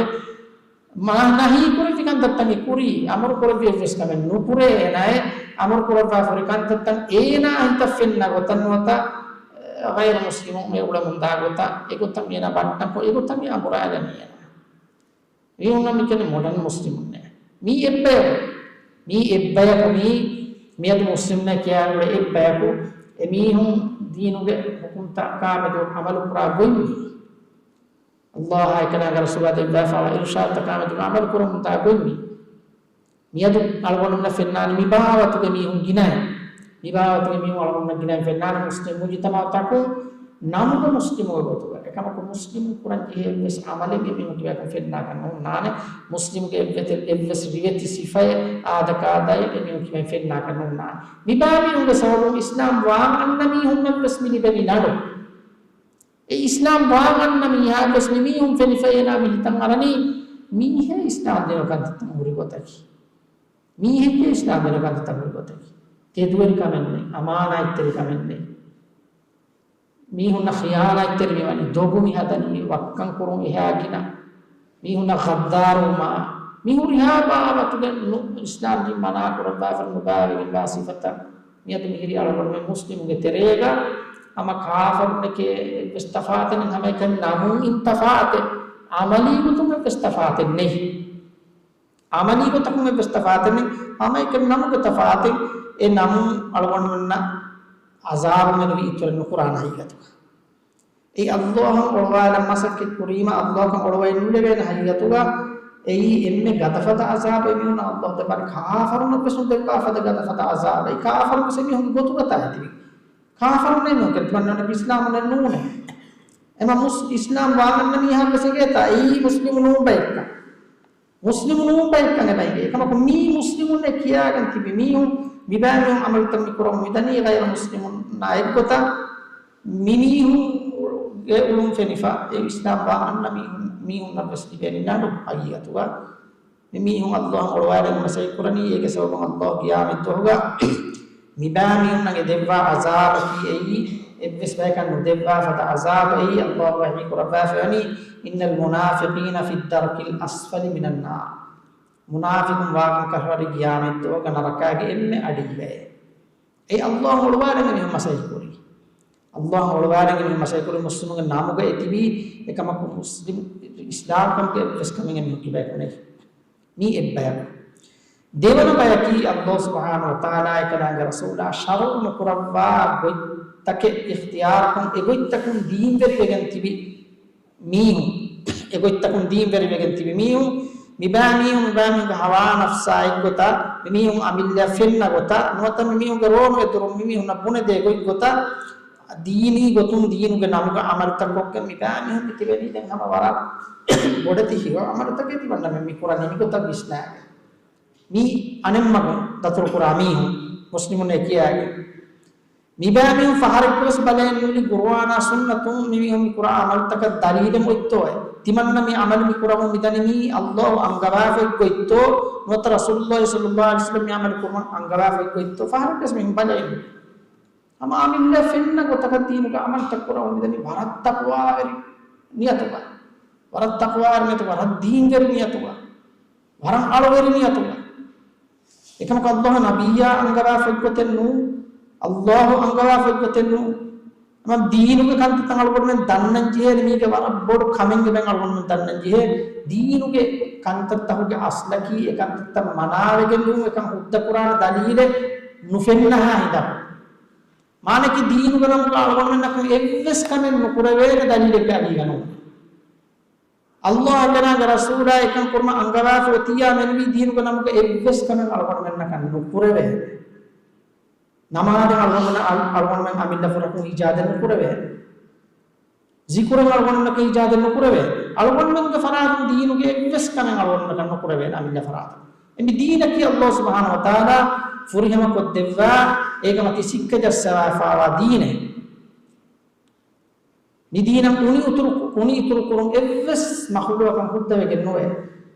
މާ ނަހީ ކުރެއްވި ކަންތައްތައް މި ކުރީ، އަމުރު ކުރެއްވި އެއްވެސް ކަމެއް ނުކުރޭ އޭނާއެއް، އަމުރު ކުރައްވާފަ ހުރި ކަންތައްތައް އޭނާ ހިތަށް ފެންނަ ގޮތަށް ނުވަތަ، އެ، ޣައިރު މުސްލިމުން އެ އުޅެމުންދާ ގޮތަށް، އެގޮތަށް އޭނާ ބައްޓަންކޮށް، އެގޮތަށް އަނބުރާލަނީ އޭނާ. މީހުންނަށް މިކަނި މޮޑަން މުސްލިމުންނޭ. މީ އެއްބަޔަކު. މީ އެއްބަޔަކު މީ، މިއަދު މުސްލިމުންނޭ ކިޔާނުޅޭ އެއްބަޔަކު. އެމީހުން ދީނުގެ ޙުކުމްތަކާމެދު ޢަމަލު ކުރާ ގޮތް މީ. ﷲ އާ އެކަލާނގެ ރަސޫލާ ދެއްވާފައިވާ އިރުޝާދުތަކާމެދުގަ ޢަމަލު ކުރަމުންދާ ގޮތް މީ. މިއަދު އަޅުގަނޑުމެންނަށް ފެންނާނީ މި ބާވަތުގެ މީހުން ގިނައޭ. މި ބާވަތުގެ މީހުން އަޅުގަނޑަށް ގިނައިން ފެންނާނެ މުސްލިމް މުޖުތަމަޢުތަކުން ނަމުގެ މުސްލިމުގެ ގޮތުގަ. އެކަމަކު މުސްލިމުން ކުރަން ޖެހޭ އެއްވެސް ޢަމަލެއް އެމީހުން ކިބައިކުން ފެންނާކަށް ނޫންނާނެ. މުސްލިމުގެ އެއްވެތި، އެއްވެސް ރިވެތި ސިފައެއް އާދަކާދައެއް އެމީހުން ކިބައިން ފެންނާކަށް ނޫންނާނެ. މި ބާވީ އުނގެ ސަބަބުން އިސްލާމް ވާން އަންނަ މީހުންނަށް ވެސް މި ލިބެނީ ނަޑު. އެ އިސްލާމް ވާން އަންނަ މީހާ ވެސް މި މީހުން ފެނިފައޭ ނާ މި ހިތަށް އަރަނީ މީހޭ އިސްލާމް ދިނު ކަންތައްތައް ހުރި ގޮތަކީ. މީހެއްގެ އިސްލާމް ދިނު ކަންތައްތައް ހުރި ގޮތަކީ. ތެދުވެރިކަމެއް ނެތް، އަމާނާތްތެރިކަމެއް ނެތް. މީހުންނަށް ޚިޔާނާތްތެރި މިވަނީ، ދޮގު މި ހަދަނީ، ވައްކަން ކުރުން އެހާ ގިނަ. މީހުންނަށް ޣައްދާރުވުމާ، މި ހުރިހާ ބާވަތުގެ ނު-، އިސްލާމް ދީން މަނާ ކުރައްވާފަ ނުބާވެގެންވާ ސިފަތައް. މިއަދު މިހިރީ އަޅުގަނޑުމެން މުސްލިމުންގެ ތެރޭގަ ހަމަ ކާފަރުންނެކޭ އެއްވެސް ތަފާތެއް ނެތް، ހަމައެކަނި ނަމުން އިން ތަފާތެއް، ޢަމަލީ ގޮތުން އެއްވެސް ތަފާތެއް ނެތް. ޢަމަލީ ގޮތަކުން އެއްވެސް ތަފާތެއް ނެތް. ހަމައެކަނި ނަމުގެ ތަފާތެއް. އެ ނަމުން އަޅުގަނޑުމެންނަށް ޢަޒާބު މެނުވީ އިތުރެއް ނުކުރާނެ ހަގީގަތުގަ. އެއީ ﷲ އަށް އޮޅުވާލަން މަސައްކަތް ކުރީމަ ﷲ އަށް އޮޅުވައެއް ނުލެވޭނެ ހަގީގަތުގަ. އެއީ އެންމެ ގަދަފަދަ ޢަޒާބެއް މީހުންނަށް ﷲ ދެއްވާނެ. ކާފަރުންނަށް ވެސް ނުދެއްވާ ފަދަ ގަދަފަދަ ޢަޒާބެއް. ކާފަރުން ވެސް އެމީހުންގެ ގޮތުގަ ތާ އެތިބި. ކާފަރުންނޭ ނޫން ކެރެ ތިމަންނަ އިސްލާމުންނެއް ނޫނޭ. އެމަ މުސް-، އިސްލާމް ވާން އަންނަ މީހާ ވެސް އެނގޭތާ އެއީ މުސްލިމު ނޫން ބައެއްކަން. މުސްލިމު ނޫން ބައެއްކަން އެބަ އެނގޭ. އެކަމަކު މީ މުސްލިމުންނޭ ކިޔާގެން ތިބި މީހުން މިބާ މީހުން ޢަމަލުތައް މި ކުރަމުން މިދަނީ ޣައިރު މުސްލިމުންނާ އެއްގޮތަށް. މި މީހުންގެ އުޅުން ފެނިފަ އެ އިސްލާމް ވާން އަންނަ މީހުން، މީހުންނަށް ވެސް ލިބޭނީ ނަޑު ހަގީގަތުގަ. މި މީހުން ﷲ އަށް އޮޅުވާލަން މަސައްކަތް ކުރަނީ، އޭގެ ސަބަބުން ﷲ ޤިޔާމަތް ދުވަހުގަ މިބާ މީހުންނަށް ދެއްވާ ޢަޒާބަކީ އެއީ، އެއްވެސް ބަޔަކަށް ނުދެއްވާ ފަދަ ޢަޒާބެއް. ﷲ ވަޙީ ކުރައްވާފައިވަނީ، إن المنافقين في الدرك الأسفل من النار. މުނާފިޤުން ވާގޮތަކަށް ހުރި ޤިޔާމަތް ދުވަހުގަ ނަރަކާގެ އެންމެ އަޑިއިވައޭ. އެއީ ﷲ އަށް އޮޅުވާލަން މީހުން މަސައްކަތް ކުރީ. ﷲ އަށް އޮޅުވާލަން މީހުން މަސައްކަތް ކުރީ މުސްލިމުންގެ ނަމުގަ އެ ތިބީ، އެކަމަކު މުސްލިމް އިސްލާމްކަމުގެ އެއްވެސް ކަމެއް އެމީހުން ކިބައިކު ނެތް. މީ އެއްބަޔަކު. ދެވަނަ ބަޔަކީ، ﷲ ސުބްޙާނަހޫ ވަތަޢާލާ އެކަލާނގެ ރަސޫލާ ޝަރުޢު ނުކުރައްވާ ގޮތްތަކެއް އިޚްތިޔާރުކޮށް، އެ ގޮތްތަކުން ދީންވެރިވެގެން ތިބި މީހުން، އެ ގޮތްތަކުން ދީންވެރިވެގެން ތިބި މީހުން، މިބާ މީހުން، މިބާ މީހުންގެ ހަވާ ނަފްސާ އެއްގޮތަށް، މި މީހުން އަމިއްލަ ފެންނަ ގޮތަށް، ނުވަތަ މި މީހުންގެ ރޯނުވެ ދުރުން މި މީހުންނަށް ބުނެދޭ ގޮތްގޮތަށް، ދީނީ ގޮތުން ދީނުގެ ނަމުގަ ޢަމަލުތައް ކޮށްގެން މިބާ މީހުން މި ތިބެނީ ދެން ހަމަ ވަރަށް ބޮޑެތި ހިތްވަރު ޢަމަލުތަކެއް ތިމަންނަމެން މި ކުރަނީ މިގޮތަށް ވިސްނާގެން. މީ އަނެއްމަގުން ދަތުރުކުރާ މީހުން މުސްލިމުންނޭ ކިޔާގެން. މިބާ މީހުން ފަހަރެއްގަވެސް ބަލައެއް ނުލި ޤުރުއާނާ ސުންނަތުން މި މީހުން މި ކުރާ ޢަމަލުތަކަށް ދަލީލެއް އޮތްތޯއޭ؟ ތިމަންނަ މި ޢަމަލު މި ކުރަމުން މިދަނީ މީ ﷲ އަންގަވާފައި ގޮތްތޯ؟ ނުވަތަ ރަސޫލުﷲ ޞައްލަﷲ ޢަލައިހި ވަސައްލަމް މި ޢަމަލު ކުރުމަށް އަންގަވާފައި ގޮތްތޯ؟ ފަހަރެއްގަވެސް މީހުން ބަލައެއް ނުލި. ހަމަ އަމިއްލަ ފެންނަ ގޮތަކަށް ދީނުގެ ޢަމަލުތައް ކުރަމުން މިދަނީ ވަރަށް ތަޤްވާވެރި ނިޔަތުގަ. ވަރަށް ތަޤްވާވެރި ނިޔަތު، ވަރަށް ދީންވެރި ނިޔަތުގަ. ވަރަށް އަޅުވެރި ނިޔަތުގަ. އެކަމަކު ﷲ ނަބިއްޔާ އަންގަވާފައި ގޮތެއް ނޫން. ﷲ އަންގަވާފައި ގޮތެއް ނޫން. ހަމަ ދީނުގެ ކަންތައްތައް އަޅުގަނޑުމެން ދަންނަން ޖެހޭނެ މީގެ ވަރަށް ބޮޑު ކަމެއް އެބަ އަޅުގަނޑުމެން ދަންނަން ޖެހޭ. ދީނުގެ ކަންތައްތަކުގެ އަސްލަކީ އެ ކަންތައްތައް މަނާވެގެން ނޫން، އެކަން ހުއްދަ ކުރާނެ ދަލީލެއް ނުފެންނަހާ ހިނދަކު. މާނައަކީ ދީނުގެ ނަމުގަ އަޅުގަނޑުމެންނަކަށް އެއްވެސް ކަމެއް ނުކުރެވޭނެ ދަލީލެއް އަޑީގަ ނޫން. ﷲ އާ އެކަލާނގެ ރަސޫލާ އެކަން ކުރުމަށް އަންގަވާފަ އޮތިއްޔާ މެނުވީ ދީނުގެ ނަމުގަ އެއްވެސް ކަމެއް އަޅުގަނޑުމެންނަކަށް ނުކުރެވޭނެ. ނަމާދެއް އަޅުގަނޑުމެން، އަޅު-، އަޅުގަނޑުމެން އަމިއްލަ ފުރަކުން އީޖާދެއް ނުކުރެވޭނެ. ޒިކުރެއް އަޅުގަނޑުމެންނަކަށް އީޖާދެއް ނުކުރެވޭނެ. އަޅުގަނޑުމެންގެ ފަރާތުން ދީނުގެ އެއްވެސް ކަމެއް އަޅުގަނޑުމެންނަކަށް ނުކުރެވޭނެ އަމިއްލަ ފަރާތުން. އެ މި ދީނަކީ ﷲ ސުބްޙާނަހޫ ވަތަޢާލާ ފުރިހަމަ ކޮށްދެއްވާ، އޭގަ މަތި ސިއްކަ ޖައްސަވާފައިވާ ދީނެއް. މި ދީނަށް އުނި އިތުރު، އުނި އިތުރު ކުރުން އެއްވެސް މަޚްލޫޤަކަށް ހުއްދަވެގެން ނުވޭ.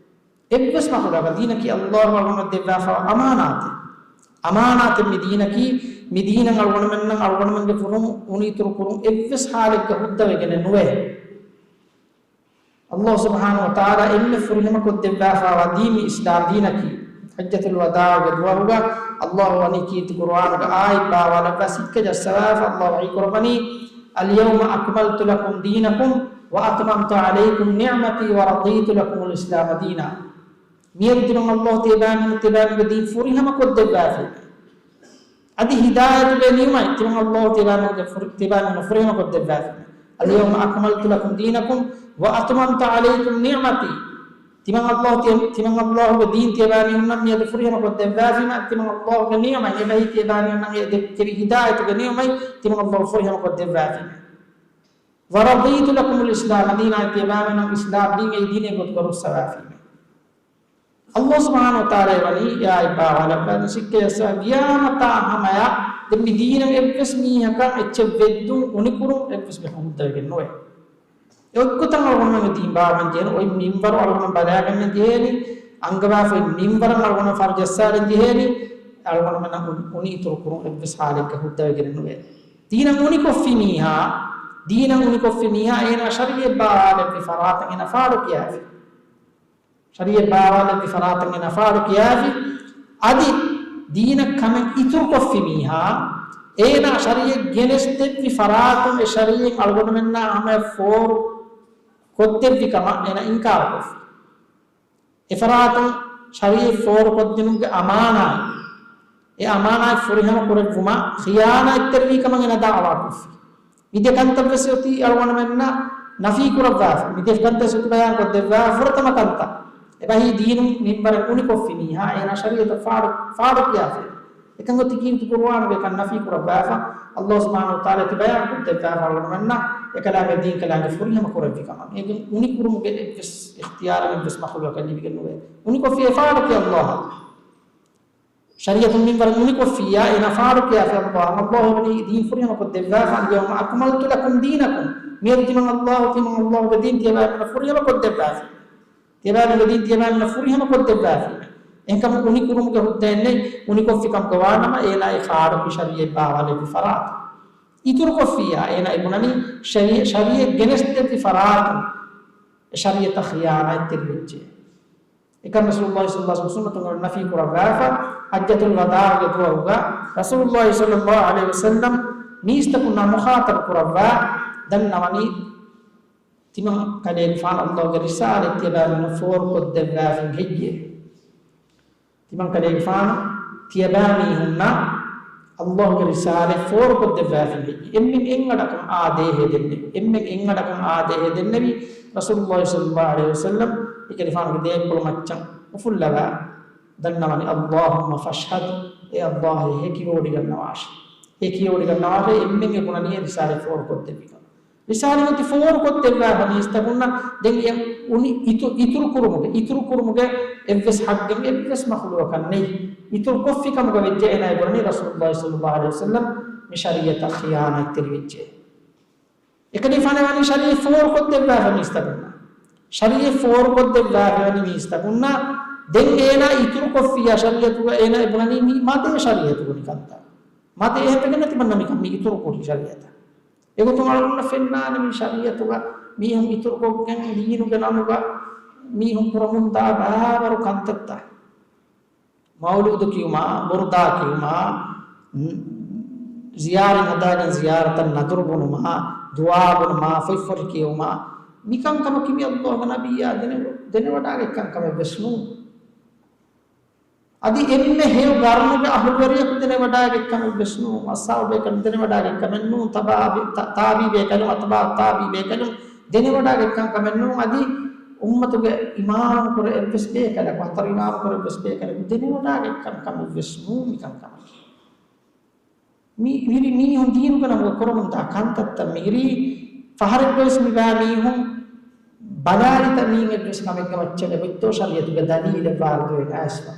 އެއްވެސް މަޚްލޫޤަކަށް. ދީނަކީ ﷲ އަޅުގަނޑަށް ދެއްވާފަ އަމާނާތެއް. އަމާނާތެއް މި ދީނަކީ، މި ދީނަށް އަޅުގަނޑުމެންނަށް އަޅުގަނޑުމެންގެ ފުރުން އުނި އިތުރު ކުރުން އެއްވެސް ޙާލެއްގަ ހުއްދަވެގެނެއް ނުވޭ. ﷲ ސުބްޙާނަހޫ ވަތަޢާލާ އެންމެ ފުރިހަމަ ކޮށްދެއްވާފައިވާ ދީން މި އިސްލާމް ދީނަކީ. ޙައްޖަތުލް ވަދާޢުގެ ދުވަހުގަ ﷲ ވަނީ ކީރިތި ޤުރުއާނުގެ އާޔަތް ބާވާލައްވާ ސިއްކަ ޖައްސަވާފަ ﷲ ވަޙީ ކުރައްވަނީ، اليوم أكملت لكم دينكم وأتممت عليكم نعمتي ورضيت لكم الإسلام دينا. މިއަދު ތިމަން ﷲ ތިޔަބައިމީހުން، ތިޔަބައިމީހުންގެ ދީން ފުރިހަމަ ކޮށްދެއްވާފައި. އަދި ހިދާޔަތުގެ ނިޢުމަތް ތިމަން ﷲ ތިޔަބައިމީހުންގެ ފުރި-، ތިޔަބައިމީހުން ފުރިހަމަ ކޮށްދެއްވާފައި. اليوم أكملت لكم دينكم وأتممت عليكم نعمتي. ތިމަން ﷲ ތި-، ތިމަން ﷲގެ ދީން ތިޔަބައިމީހުންނަށް މިއަދު ފުރިހަމަ ކޮށްދެއްވާފީމަ، ތިމަން ﷲގެ ނިޢުމަތް އެބަހީ ތިޔަބައިމީހުންނަށް އެ ދެއްކެވި ހިދާޔަތުގެ ނިޢުމަތް ތިމަން ﷲ ފުރިހަމަ ކޮށްދެއްވާފީމަ. ورضيت لكم الإسلام دينا، ތިޔަބައިމީހުންނަށް އިސްލާމް ދީން އެއީ ދީނެއް ގޮތުގަ ރުއްސަވާފީމަ. ﷲ ސުބްޙާނަހޫ ވަތަޢާލާ ވަނީ އެއާއި ބާވާލައްވާ ސިއްކަޔަށްސާ ގިޔާމަތާ ހަމަޔަށް ދެން މި ދީނަށް އެއްވެސް މީހަކަށް އެއްޗެއް ވެއްދުން އުނިކުރުން އެއްވެސް މީހަކަށް ހުއްދަވެގެން ނުވޭ. އެ އޮތްގޮތަށް އަޅުގަނޑުމެން ދީން ބާވަން ޖެހޭނެ އޮތް މިންވަރު އަޅުގަނޑު ބަލާގަންނަން ޖެހޭނީ، އަންގަވާފައި މިންވަރަށް އަޅުގަނޑު ފަރުޖައްސާލަން ޖެހޭނީ، އަޅުގަނޑުމެންނަށް އުނި، އުނި އިތުރު ކުރުން އެއްވެސް ހާލެއްގަ ހުއްދަވެގެން ނުވޭ. ދީނަށް އުނިކޮށްފި މީހާ، ދީނަށް އުނިކޮށްފި މީހާ އޭނާ ޝަރީޢަތް ބާވާލެއްވި ފަރާތަށް އޭނާ ފާޑު ކިޔާފި. ޝަރީޢަތް ބާވާލެއްވި ފަރާތަށް އޭނާ ފާޑު ކިޔާފި. އަދި ދީނަށް ކަމެއް އިތުރުކޮށްފި މީހާ، އޭނާ ޝަރީޢަތް ގެނެސްދެއްވި ފަރާތުން އެ ޝަރީޢަތް އަޅުގަނޑުމެންނާ ހަމަޔަށް ފޯރު ކޮށްދެއްވި ކަމަށް އޭނާ އިންކާރުކޮށްފި. އެފަރާތުން ޝަރީޢަތް ފޯރުކޮށްދިނުމުގެ އަމާނާތް، އެ އަމާނާތް ފުރިހަމަ ކުރެއްވުމަށް ޚިޔާނާތްތެރިވީ ކަމަށް އޭނާ ދަޢުވާކޮށްފި. މިދެ ކަންތައްވެސް އޮތީ އަޅުގަނޑުމެންނަށް ނަފީ ކުރައްވާފަ. މިދެ ކަންތައް އޮތީ ބަޔާން ކޮށްދެއްވާ ފުރަތަމަ ކަންތައް. އެބަހީ ދީނުން މިންވަރަށް އުނިކޮށްފި މީހާ އޭނާ ޝަރީޢަތަށް ފާޑު، ފާޑު ކިޔާފި. އެކަން އޮތީ ކީރިތި ޤުރުއާނުގެ ކަން ނަފީ ކުރައްވާފަ. ﷲ ސުބްޙާނަހޫ ވަތަޢާލާ ތި ބަޔާން ކޮށްދެއްވާފަ އަޅުގަނޑުމެންނަށް އެކަލާނގެ ދީން ކަލާނގެ ފުރިހަމަ ކުރެއްވި ކަމަށް. އޭގެ އުނިކުރުމުގެ އެއްވެސް އިޚްތިޔާރެއް އެއްވެސް މަޚްލޫޤަކަށް ލިބިގެން ނުވޭ. އުނިކޮށްފި އެ ފާޑު ކިޔާ ﷲ. ޝަރީޢަތުން މިންވަރަށް ނުނިކޮށްފިއްޔާ، އޭނާ ފާޑުކިޔާފި ﷲ، ﷲ ވަނީ ދީން ފުރިހަމަކޮށްދެއްވާފަ، اليوم أكملت لكم دينكم. މިއަދު ތިމަން ﷲ، ތިމަން ﷲގެ ދީން ތިޔަބައިމީހުންނަށް ފުރިހަމަކޮށްދެއްވާފި. ތިޔަބައިމީހުންގެ ދީން ތިޔަބައިމީހުންނަށް ފުރިހަމަކޮށްދެއްވާފި. އެހެންކަމުން އުނިކުރުމުގެ ހުއްދައެއް ނެތް، އުނިކޮށްފި ކަމުގަ ވާނަމަ، އޭނާ އެ ފާޑުކި ޝަރީޢަތް ބާވާލެއްވި ފަރާތަށް އިތުރުކޮށްފިއްޔާ، އޭނާ އެ ބުނަނީ ޝަރީ، ޝަރީޢަތް ގެނެސްދެއްވި ފަރާތުން އެ ޝަރީޢަތަށް ޚިޔާނާތްތެރިވެއްޖެ. އެކަން ރަސޫލުﷲ ޞައްލަﷲ ޢަލައިހި ވަސައްލަމް ސުންނަތުން ނަފީ ކުރައްވާފަ، ޙައްޖަތުލް ވަދާޢުގެ ދުވަހުގަ ރަސޫލުﷲ ޞައްލަﷲ ޢަލައިހި ވަސައްލަމް މީސްތަކުންނާ މުޚާޠަބު ކުރައްވާ، ދަންނަވަނީ ތިމަން ކަލޭގެފާނު ﷲގެ ރިސާލަތް ތިޔަބައިމީހުންނަށް ފޯރުކޮށްދެއްވާފިން ހެއްޔޭ؟ ތިމަން ކަލޭގެފާނު ތިޔަބައިމީހުންނަށް ﷲގެ ރިސާލަތް ފޯރުކޮށްދެއްވާފިން ހެއްޔޭ؟ އެންމެން އެއްއަޑަކަށް އާ ދޭހޭ ދެންނެވި. އެންމެން އެއްއަޑަކަށް އާ ދޭހޭ ދެންނެވި ރަސޫލުﷲ ޞައްލަﷲ ޢަލައިހި ވަސައްލަމް. އެކަލޭގެފާނުގެ ދޭއްޕުޅު މައްޗަށް އުފުއްލަވާ ދަންނަވަނީ، اللهم فاشهد، އޭ ﷲ އޭ ހެކިވޮޑިގަންނަވާށޭ. ހެކިވޮޑިގަންނަވާށޭ އެންމެން އެ ބުނަނީ އެ ރިސާލަތް ފޯރުކޮށްދެއްވި ކަމަށް. ރިސާލަތް އޮތީ ފޯރުކޮށްދެއްވާފަ މީސްތަކުންނަށް. ދެން އެ އުނި އިތު-، އިތުރު ކުރުމުގެ، އިތުރު ކުރުމުގެ އެއްވެސް ޙައްޤެއް އެއްވެސް މަޚްލޫޤަކަށް ނެތް. އިތުރު ކޮށްފި ކަމުގަ ވެއްޖެ އޭނާ ބުނަނީ ރަސޫލުﷲ ޞައްލަﷲ ޢަލައިހި ވަސައްލަމް މި ޝަރީޢަތަށް ޚިޔާނާތްތެރިވެއްޖެ. އެކަލޭގެފާނު ވަނީ ޝަރީޢަތް ފޯރުކޮށްދެއްވާފަ މީސްތަކުންނަށް. ޝަރީޢަތް ފޯރުކޮށްދެއްވާފަ ވަނީ މީސްތަކުންނަށް. ދެން އޭނާ އިތުރުކޮށްފިއްޔާ ޝަރީޢަތުގަ އޭނާ އެ ބުނަނީ މި މަދޭ ޝަރީޢަތުގަ މިކަންތައް. މަދޭ އެހެންވެގެން ނެތި މަންނަ މިކަން މި އިތުރުކުރީ ޝަރީޢަތަށް. އެގޮތުން އަޅުގަނޑަށް ފެންނާނެ މި ޝަރީޢަތުގަ މީހުން އިތުރުކޮށްގެން ދީނުގެ ނަމުގަ މީހުން ކުރަމުންދާ ބައިވަރު ކަންތައްތައް. މައުލޫދު ކިޔުމާ، ބުރުދާ ކިޔުމާ، ޒިޔާރަތް ހަދާގެން ޒިޔާރަތަށް ނަދުރު ބުނުމާ، ދުޢާ ބުނުމާ، ފޮތްފޮތި ކިޔުމާ، މިކަންކަމަކީ މި ﷲގެ ނަބިއްޔާ ދެނެ-، ދެނެވަޑާގަތް ކަންކަމެއް ވެސް ނޫން. އަދި އެންމެ ހެޔޮ ގަރުނުގެ އަހުލުވެރިޔަކު ދެނެވަޑާގެ ކަމެއް ވެސް ނޫން. އަޞްޙާބު ބޭކަލުން ދެނެވަޑާގެ ކަމެއް ނޫން. ތަބާ-، ތާ-، ތާބިޢީ ބޭކަލުން، އަތްބާޢު ތާބިޢީ ބޭކަލުން ދެނެވަޑާގެ ކަންކަމެއް ނޫން. އަދި އުއްމަތުގެ އިމާމު ކުރެ އެއްވެސް ބޭކަލަކު، ހަތަރު އިމާމު ކުރެ އެއްވެސް ބޭކަލަކު ދެނެވަޑާގެ ކަންކަމެއް ވެސް ނޫން މިކަންކަމަކީ. މި-، މިހިރީ މީހުން ދީނުގެ ނަމުގަ ކުރަމުންދާ ކަންތައްތައް މިހިރީ ފަހަރެއްގަވެސް މިބާ މީހުން ބަލާލިތަ މީން އެއްވެސް ކަމެއްގެ މައްޗަށް އެބައޮތްތޯ ޝަރީޢަތުގެ ދަލީލެއް ވާރިދުވެ އައިސްފަ.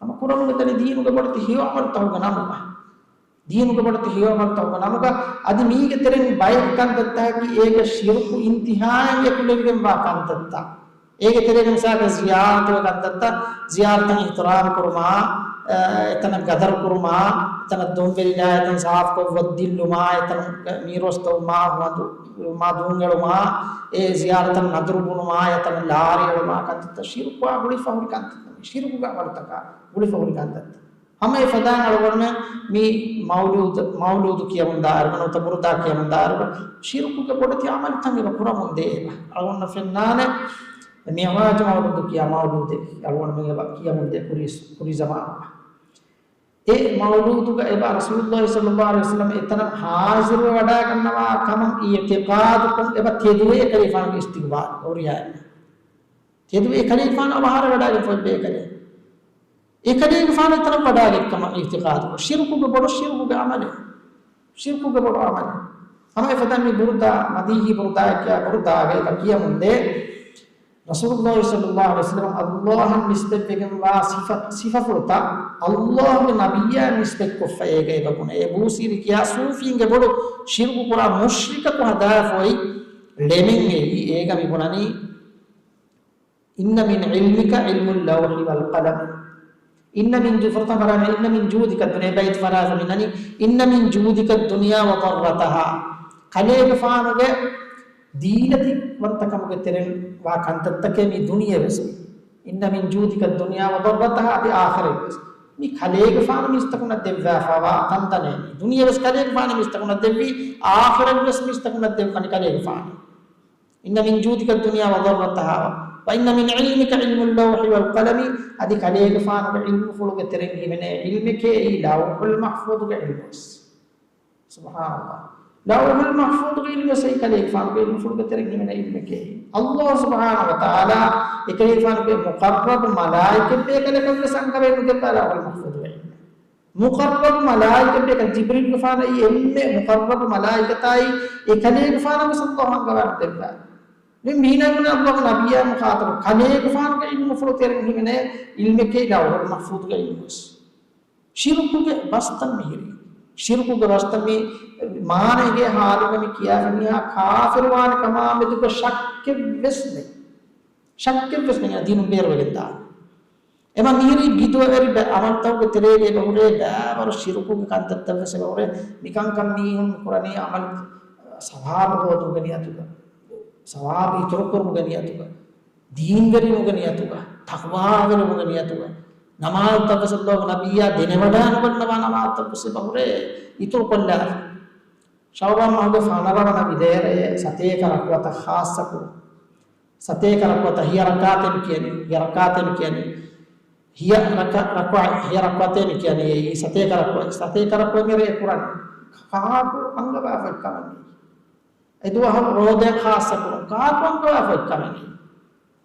ހަމަ ކުރަމުގެ ދަނީ ދީނުގެ ބޮޑެތި ހެޔޮ އަމަލުތަކުގެ ނަމުގަ. ދީނުގެ ބޮޑެތި ހެޔޮ އަމަލުތަކުގެ ނަމުގަ އަދި މީގެ ތެރެއިން ބައެއް ކަންތައްތަކަކީ އޭގެ ޝިރުކު އިންތިހާއިން އެކުލެވިގެންވާ ކަންތައްތައް. އޭގެ ތެރޭގަ މިސާލަކަށް ޒިޔާރަތުގެ ކަންތައްތައް، ޒިޔާރަތަށް އިޙްތިރާމް ކުރުމާ، އަ، އެތަނަށް ގަދަރު ކުރުމާ، އެތަނަށް ދޮންވެލިލާ، އެތަން ސާފުކޮށް ވޮތްދިއްލުމާ، އެތަނުން މީރޯސް ދޮވުމާ، ހުވަނދު މާ ދޫންއެޅުމާ، އެ ޒިޔާރަތަށް ނަދުރު ބުނުމާ، އެތަނަށް ލާރި އެޅުމާ ކަންތައްތައް ޝިރުކުއާ ގުޅިފަ ހުރި ކަންތައްތައް. ޝިރުކުގެ އަމަލުތަކާ ގުޅިފަ ހުރި ކަންތައްތައް. ހަމަ އެ ފަދައިން އަޅުގަނޑުމެން މި މައުލޫދު، މައުލޫދު ކިޔަމުންދާއިރުގަ ނުވަތަ ބުރުދާ ކިޔަމުންދާއިރުގަ ޝިރުކުގެ ބޮޑެތި އަމަލުތައް އެބަ ކުރަމުންދޭ އެބަ. އަޅުގަނޑަށް ފެންނާނެ މިޢުރާޖު މައުލޫދު ކިޔާ މައުލޫދެއް އަޅުގަނޑުމެން އެބަ ކިޔަމުންދޭ ކުރީ، ކުރީ ޒަމާނުގަ. އެ މައުލޫދުގަ އެބަ ރަސޫލުﷲ ޞައްލަﷲ ޢަލައިހި ވަސައްލަމަ އެތަނަށް ޙާޟިރުވެވަޑައިގަންނަވާ ކަމަށް އިޢުތިޤާދުކޮށް އެބަ ތެދުވޭ އެކަލޭގެފާނުގެ އިސްތިޤްބާލު އޮރިޔާ އެންމެ. ތެދުވެ އެކަލޭގެފާނު އަވަހާރަވެވަޑައިގެންފައި ބޭކަލެއް. އެކަލޭގެފާނު އެތަނަށް ވަޑާގެން ކަމަށް އިއްތިޤާދު. ޝިރުކުގެ ބޮޑު، ޝިރުކުގެ ޢަމަލެއް. ޝިރުކުގެ ބޮޑު ޢަމަލެއް. ހަމަ އެފަދަ މި ބުރުދާ، މަދީޙީ ބުރުދާއެއް ކިޔާ ބުރުދާގައި ކިޔަމުންދޭ. ރަސޫލުﷲ ޞައްލަﷲު ޢަލައިހި ވަސައްލަމަ ﷲ އަށް ނިސްބަތްވެގެންވާ ސިފަ، ސިފަފުޅުތައް، ﷲގެ ނަބިއްޔާ ނިސްބަތްކޮށްފަ އޭގަ އެބަ ބުނެ. އެ ބޫސީރީ ކިޔާ ޞޫފީންގެ ބޮޑު ޝިރުކު ކުރާ މުޝްރިކަކު ހަދާފައި އޮތް ޅެމެއް އެއީ. އޭގަ މި ބުނަނީ، إن من علمك علم اللوح والقلم. އިންނަ މިން ޖޫ، ފުރަތަމަ ފަރާތުން، إن من جودك الدنيا، ބައިތު ފަރާތުން މި ނަނީ، إن من جودك الدنيا وضرتها. ކަލޭގެފާނުގެ ދީލަތިވަންތަކަމުގެ ތެރެއިން ވާ ކަންތައްތަކެއް މި ދުނިޔެވެސް. إن من جودك الدنيا وضرتها، އަދި އާޚިރަތްވެސް. މި ކަލޭގެފާނު މީސްތަކުންނަށް ދެއްވާފަވާ ކަންތައް މި ދުނިޔެވެސް ކަލޭގެފާނު މީސްތަކުންނަށް ދެއްވީ، އާޚިރަތްވެސް މީސްތަކުންނަށް ދެއްވަނީ ކަލޭގެފާނު. إن من جودك الدنيا وضرتها، وإن من علمك علم اللوح والقلم، އަދި ކަލޭގެފާނުގެ ޢިލްމުފުޅުގެ ތެރެއިން ހިމެނޭ ޢިލްމެކޭ އެއީ ލައުޙުލް މަޙްފޫޡުގެ ޢިލްމުވެސް. ސުބްޙާނަﷲ. ލައުޙުލް މަޙްފޫޡުގެ ޢިލްމުވެސް އެއީ ކަލޭގެފާނުގެ ޢިލްމުފުޅުގެ ތެރެއިން ހިމެނޭ ޢިލްމެކޭ. ﷲ ސުބްޙާނަހޫ ވަތަޢާލާ އެކަލޭގެފާނުގެ މުޤައްރަބު މަލާއިކަތް ބޭކަލަކަށްވެސް އަންގަވައި ނުދެއްވާ ލައުޙުލް މަޙްފޫޡުގެ ޢިލްމެއް. މުޤައްރަބު މަލާއިކަތް ބޭކަލް، ޖިބްރީލްގެފާނަށް އެންމެ މުޤައްރަބު މަލާއިކަތާއި އެކަލޭގެފާނަށްވެސް ﷲ އަންގަވާ ނުދެއްވާ. މި މީނަ ބުނެ ﷲގެ ނަބިއްޔާ މުޚާޠަބު ކަލޭގެފާނުގެ ޢިލްމުފުޅު ތެރެއިން ހިމެނޭ ޢިލްމެކޭ ލައުޙުލް މަޙްފޫޡުގެ ޢިލްމުވެސް. ޝިރުކުގެ ބަސްތައް މިހިރީ. ޝިރުކުގެ ބަސްތައް މި މާނައިގެ ހާލުގަ މި ކިޔާފަ މީހާ ކާފިރުވާނެ ކަމާ މެދުގަ ޝައްކެއްވެސް ނެތް. ޝައްކެއްވެސް ނެތް ދީނުން ބޭރުވެގެން ދާނެ. އެމަ މިހިރީ ބިދުޢަވެރި ބަ-، ޢަމަލުތަކުގެ ތެރޭގަ އެބަހުރޭ ބައިވަރު ޝިރުކުގެ ކަންތައްތައްވެސް އެބަހުރޭ. މިކަންކަން މީހުން ކުރަނީ ޢަމަލު ސަވާބު ހޯދުމުގެ ނިޔަތުގަ، ސަވާބު އިތުރުކުރުމުގެ ނިޔަތުގަ، ދީންވެރިވުމުގެ ނިޔަތުގަ، ތަޤްވާވެރިވުމުގެ ނިޔަތުގަ، ނަމާދުތައްވެސް ﷲގެ ނަބިއްޔާ ދެނެވަޑައިނުގަންނަވާ ނަމާދުތައްވެސް އެބަހުރޭ އިތުރުކޮށްލާފަ. ޝަޢުބާން މަހުގެ ފަނަރަ ވަނަ ވިލޭރައޭ ސަތޭކަ ރަކުޢަތަށް ޚާއްޞަކުރުން. ސަތޭކަ ރަކުޢަތަށް ހިޔަ ރަކާތޭ މި ކިޔަނީ، ހިޔަ ރަކާތޭ މި ކިޔަނީ. ހިޔަ ރަކަ-، ރަކުޢަ-، ހިޔަ ރަކުޢަތޭ މި ކިޔަނީ. އެއީ ސަތޭކަ ރަކުޢަ-، ސަތޭކަ ރަކުޢަ މިރޭ ކުރަނީ. ކާކު އަންގަވާފައި ކަމެއް ނެތް. އެ ދުވަހު ރޯދައިން ޚާއްޞަކުރުން ކާކު އަންގަވާފައި ކަމެއް ނެތް.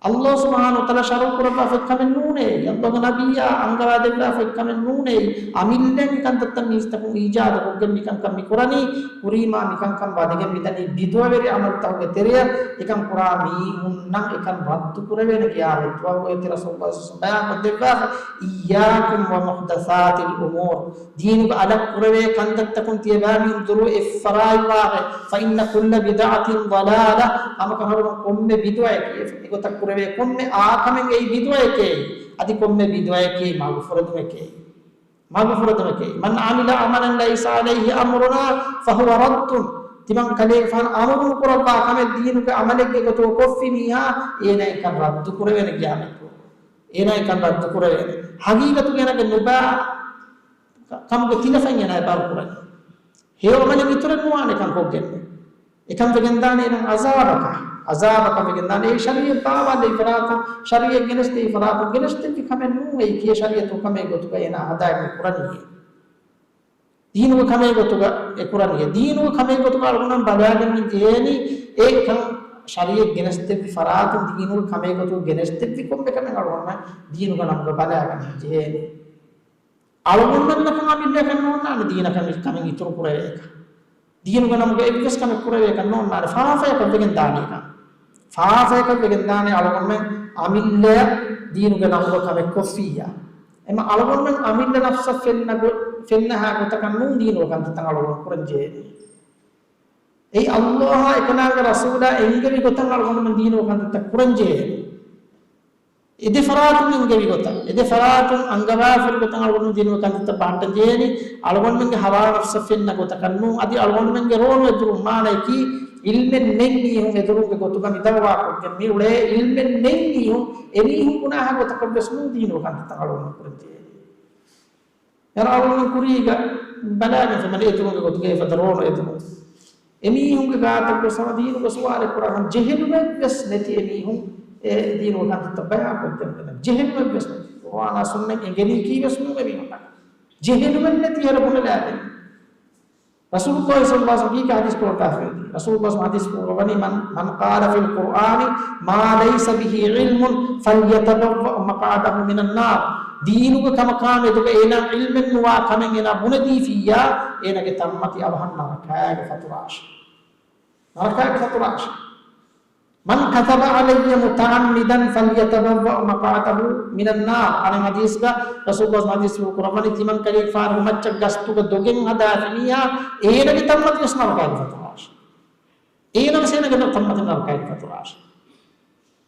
ﷲ ސުބްޙާނަހޫ ވަތަޢާލާ ޝަރުޢު ކުރައްވާފައި ކަމެއް ނޫނޭ. ﷲގެ ނަބިއްޔާ އަންގަވާދެއްވާފައި ކަމެއް ނޫނޭ. އަމިއްލަ މިކަންތައްތައް މީސްތަކުން އީޖާދުކޮށްގެން މިކަންކަން މި ކުރަނީ. ކުރީމާ މިކަންކަން ވަދެގެން މިދަނީ ބިދުޢަވެރި ޢަމަލުތަކުގެ ތެރެއަށް. އެކަން ކުރާ މީހުންނަށް އެކަން ރައްދު ކުރެވޭނެ ގިޔާމަތް ދުވަހުގައި ރަސޫލުﷲ ޞައްލަﷲު ޢަލައިހި ވަސައްލަމަ ބަޔާންކޮށްދެއްވާފަ، إياكم ومحدثات الأمور. ދީނުގަ އަލަށް ކުރެވޭ ކަންތައްތަކުން ތިޔަބައިމީހުން ދުރު އެއްފަރާތްވާށޭ. فإن كل بدعة ضلالة. ހަމަކަށަވަރުން ކޮންމެ ބިދުޢައެކޭ، އެގޮތަށް ކުރެވޭ ކޮންމެ އާކަމެއް އެއީ ބިދުޢައެކޭ. އަދި ކޮންމެ ބިދުޢައެކޭ މަގުފުރެދުމެކޭ. މަގުފުރެދުމެކޭ. من عمل عملا ليس عليه أمرنا فهو رد. ތިމަން ކަލޭގެފާނު އަމުރު ނުކުރައްވާ ކަމެއް ދީނުގެ ޢަމަލެއްގެ ގޮތުގަ ކޮށްފި މީހާ އޭނާ އެކަން ރައްދު ކުރެވޭނެ ގިޔާމަތް. އޭނާ އެކަން ރައްދު ކުރެވޭނެ. ޙަޤީޤަތުގައި އޭނާގެ ނުބާ ކަމުގެ ތިލަފަތް އޭނާ ބާރުކުރަނީ. ހެޔޮ ޢަމަލެއް އިތުރެއް ނުވާނެ އެކަން ކޮށްގެން. އެކަން ވެގެންދާނެ އޭނާ ޢަޒާބަކަށް، ޢަޒާބަކަށް ވެގެންދާނެ. އެ ޝަރީޢަތް ބާވާލެއް ފަރާތުން، ޝަރީޢަތް ގެނެސްދެވި ފަރާތުން ގެނެސްދެއްވި ކަމެއް ނޫން އެއީ. ކިޔޭ ޝަރީޢަތު ކަމެއް ގޮތުގަ އޭނާ ހަދާގެން ކުރަނީ. ދީނުގެ ކަމެއް ގޮތުގަ އެ ކުރަނީ. ދީނުގެ ކަމެއް ގޮތުގަ އަޅުގަނޑުމެން ބަލާގެން ޖެހޭނީ، އެ ކަން ޝަރީޢަތް ގެނެސްދެއްވި ފަރާތުން ދީނުގެ ކަމެއް ގޮތުގަ ގެނެސްދެއްވި ކޮންމެ ކަމެއް އަޅުގަނޑުމެން ދީނުގެ ނަމުގަ ބަލާގަން ޖެހޭނީ. އަޅުގަނޑުމެންނަކަށް އަމިއްލައަކަށް ނޯންނާނެ ދީނަކަށް މި ކަމެއް އިތުރު ކުރެވޭކަށް. ދީނުގެ ނަމުގަ އެއްވެސް ކަމެއް ކުރެވޭކަށް ނޯންނާނެ. ފާފަޔަކަށް ވެގެން ދާނީކަން. ފާފަޔަކަށް ވެގެން ދާނެ އަޅުގަނޑުމެން އަމިއްލައަށް ދީނުގެ ނަމުގަ ކަމެއް ކޮށްފިއްޔާ. އެމަ އަޅުގަނޑުމެން އަމިއްލަ ނަފްސަށް ފެންނަ ގޮ-، ފެންނަހާ ގޮތަކަށް ނޫން ދީނުގެ ކަންތައްތައް އަޅުގަނޑު ކުރަން ޖެހޭނީ. އެއީ ﷲއާ އެކަލާނގެ ރަސޫލާ އެންގެވި ގޮތަށް އަޅުގަނޑުމެން ދީނުގެ ކަންތައްތައް ކުރަން ޖެހޭނީ. އެދެ ފަރާތުން އެންގެވި ގޮތަށް، އެދެ ފަރާތުން އަންގަވާފައި ގޮތަށް އަޅުގަނޑު ދީނުގެ ކަންތައްތައް ބަހައްޓަން ޖެހޭނީ، އަޅުގަނޑުމެންގެ ހަވާ ނަފްސަށް ފެންނަ ގޮތަކަށް ނޫން. އަދި އަޅުގަނޑުމެންގެ ރޯނު އެދުރުން މާނަޔަކީ، ޢިލްމެއް ނެތް މީހުން އެދުރުންގެ ގޮތުގަ މި ދަޢުވާ ކޮށްގެން މި އުޅޭ ޢިލްމެއް ނެތް މީހުން، އެމީހުން ބުނާހާ ގޮތަކަށް ވެސް ނޫން ދީނުގެ ކަންތައްތައް އަޅުގަނޑު ކުރަން ޖެހޭނީ. އަޅުގަނޑު ކުރީގަ ބަލާގެން ފެންނަ އެދުރުންގެ ގޮތުގަ އެފަދަ ރޯނު އެދުރުން. އެމީހުންގެ ގާތަށް ގޮސް ހަމަ ދީނުގެ ސުވާލެއް ކުރާ ހަމަ ޖެހެލުމެއްވެސް ނެތި އެމީހުން އެ ދީނުގެ ކަންތައްތައް ބަޔާން ކޮށްދެން ފެންނަ. ޖެހެލުމެއްވެސް ނެތި. ޤުރުއާނާ ސުންނަތް އެނގެނީކީވެސް ނޫން އެމީހުންނަށް. ޖެހެލުމެއް ނެތި އޭރު ބުނެލާދެން. ރަސޫލުﷲ ޞައްލަﷲ ޢަލައިހި ވަސައްލަމަ ކީކޭ ޙަދީޘް ކުރައްވާފައި؟ ރަސޫލުﷲ ޙަދީޘް ކުރައްވަނީ، "من، من قال في القرآن ما ليس به علم فليتبوأ مقعده من النار." ދީނުގެ ކަމަކާ މެދުގަ އޭނާ ޢިލްމެއް ނުވާ ކަމެއް އޭނާ ބުނެދީފިއްޔާ، އޭނާގެ ތަންމަތި އަވަހަށް ނަރަކާގެ ފަތުރަށޭ. ނަރަކާގެ ފަތުރަށޭ. "من كذب علي متعمدا فليتبوأ مقعده من النار." އަނެއް ޙަދީޘްގަ ރަސޫލުﷲ ޙަދީޘް ކުރައްވަނީ، ތިމަން ކަލޭގެފާނު މައްޗަށް ގަސްތުގަ ދޮގެއް ހަދާފި މީހާ، އޭނާގެ ތަންމަތިވެސް ނަރަކާގެ ފަތުރަށޭ. އޭނާވެސް އޭނާގެ ތަންމަތި ނަރަކާގެ ފަތުރަށޭ.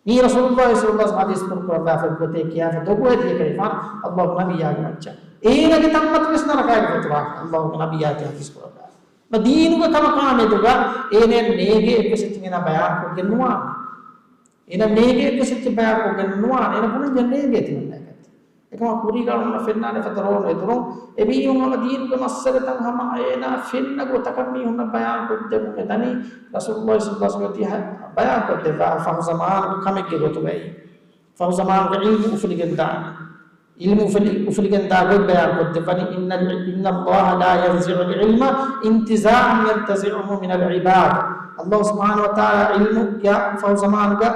މީ ރަސޫލުﷲ ޞައްލަﷲ ޢަލައިހި ވަސައްލަމަ ޙަދީޘް ކުރައްވާފަ ގޮތޭ ކިޔާފަ ދޮގު ހެދި ކަލޭގެފާނު ﷲގެ ނަބިއްޔާގެ މައްޗަށް. އޭނާގެ ތަންމަތިވެސް ނަރަކާގެ ފަތުރަށޭ. ﷲގެ ނަބިއްޔާ ތި ޙަދީޘް ކުރައްވާ. މަ ދީނުގެ ކަމަކާ މެދުގަ އޭނައަށް ނޭގޭ އެއްވެސް އެއްޗެއް އޭނާ ބަޔާން ކޮށްގެން ނުވާނެ. އޭނައަށް ނޭގޭ އެއްވެސް އެއްޗެއް ބަޔާން ކޮށްގެން ނުވާނެ. އޭނަ ބުނަން ޖެހޭ ނޭގޭ ތިމަންނައަކަށް. އެކަމަކު ކުރީގަ އޮންނަ ފެންނާނެ ފަދަ ރޯނު އެދުރުން. އެމީހުން ހަމަ ދީނުގެ މައްސަލަތައް ހަމަ އޭނާ ފެންނަ ގޮތަކަށް މީހުންނަށް ބަޔާން ކޮށްދެމުން އެ ދަނީ ރަސޫލުﷲ ޞައްލަﷲ ޢަލައިހި ވަސައްލަމަ ބަޔާން ކޮށްދެއްވާ ފަހު ޒަމާނުގެ ކަމެއްގެ ގޮތުގައި. ފަހު ޒަމާނުގެ ޢިލްމު އުފުލިގެން ދާނެ. ޢިލްމު އުފުލި-، އުފުލިގެން ދާ ގޮތް ބަޔާން ކޮށްދެއްވަނީ، "إن، إن الله لا ينزع العلم انتزاعا ينتزعه من العباد." ﷲ ސުބްޙާނަހޫ ވަތަޢާލާ ޢިލްމު ކިޔާ ފަހު ޒަމާނުގަ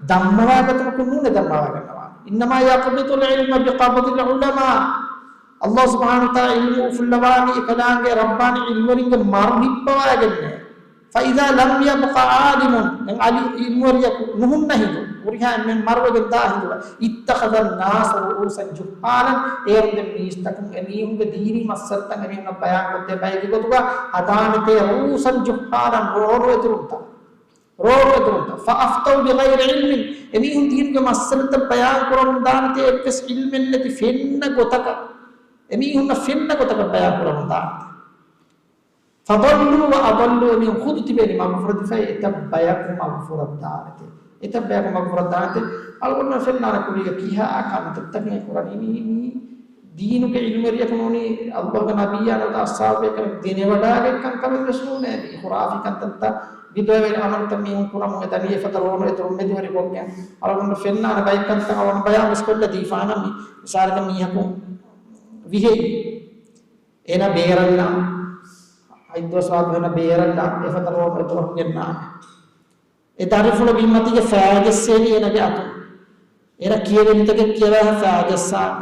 ދަންމަވާ ގޮތަކަކުން ނޫނޭ ދަންމަވާގަންނަވާ. "إنما يقبض العلم بقبض العلماء." ﷲ ސުބްޙާނަހޫ ވަތަޢާލާ ޢިލްމު އުފުއްލަވާނީ އެކަލާނގެ ރައްބާނީ ޢިލްމުވެރިންގެ މަރު ހިއްޕަވާގެންނޭ. فإذا لم يبق عالم، ދެން ޢާލިމް ޢިލްމުވެރިޔަކު ނުހުންނަ ހިނދު، ހުރިހާ އެންމެން މަރުވެގެން ދާ ހިނދު، اتخذ الناس رؤوسا جهالا، އޭރުން ދެން މީސްތަކުން އެމީހުންގެ ދީނީ މައްސަލަތައް އެމީހުންނަށް ބަޔާން ކޮށްދޭ ބައެއްގެ ގޮތުގަ ހަދާނެތޭ، رؤوسا جهالا، ރޯނު އެދުރުންތައް، ރޯނު އެދުރުންތައް. فأفتوا بغير علم، އެމީހުން ދީނުގެ މައްސަލަތައް ބަޔާން ކުރަމުން ދާނެތޭ އެއްވެސް ޢިލްމެއް ނެތި ފެންނަ ގޮތަކަށް، އެމީހުންނަށް ފެންނަ ގޮތަކަށް ބަޔާން ކުރަމުން ދާނެތޭ. فضلوا وأضلوا، އެމީހުން ޚުދު ތިބޭނީ މަގުފުރެދިފައި، އެތައް ބަޔަކު މަގުފުރައްދާނެތޭ. އެތައް ބަޔަކު މަގުފުރައްދާނެތޭ. އަޅުގަނޑުމެން ފެންނާނެ ކުރީގަ ކިހާ ކަންތައްތަކެއް ކުރަނީ. މީ، މީ ދީނުގެ ޢިލްމުވެރިޔަކު ނޫނީ، ﷲގެ ނަބިއްޔާ ނުވަތަ އަޞްޙާބުބޭކަލަކު ދެނެވަޑާގަތް ކަންކަމެއް ވެސް ނޫނޭ. މީ ޚުރާފީ ކަންތައްތައް، ބިދުޢަވެރި ޢަމަލުތައް މީހުން ކުރަމުން އެ ދަނީ އެފަދަ ރޯނު އެދުރުން މެދުވެރިކޮށްގެން. އަޅުގަނޑު ފެންނާނެ ބައެއް ކަންތައް އަޅުގަނޑު ބަޔާން ވެސް ކޮށްލަ ދީފާނަން. މި މިސާލަކަށް މީހަކު ވިހެއި އޭނަ ބޭރަށްލާ، އައިދުއަސް ވާދު އޭނަ ބޭރަށްލާ، އެފަދަ ރޯނު އެދުރަކު ގެންނާނެ. އެ ދަރިފުޅު ބިންމަތީގަ ފައިގެއްސޭނީ އޭނަގެ އަތުން. އޭނަ ކިޔެވެނިތަކެއް ކިޔަވާފަ ފައިގެއްސާނެ.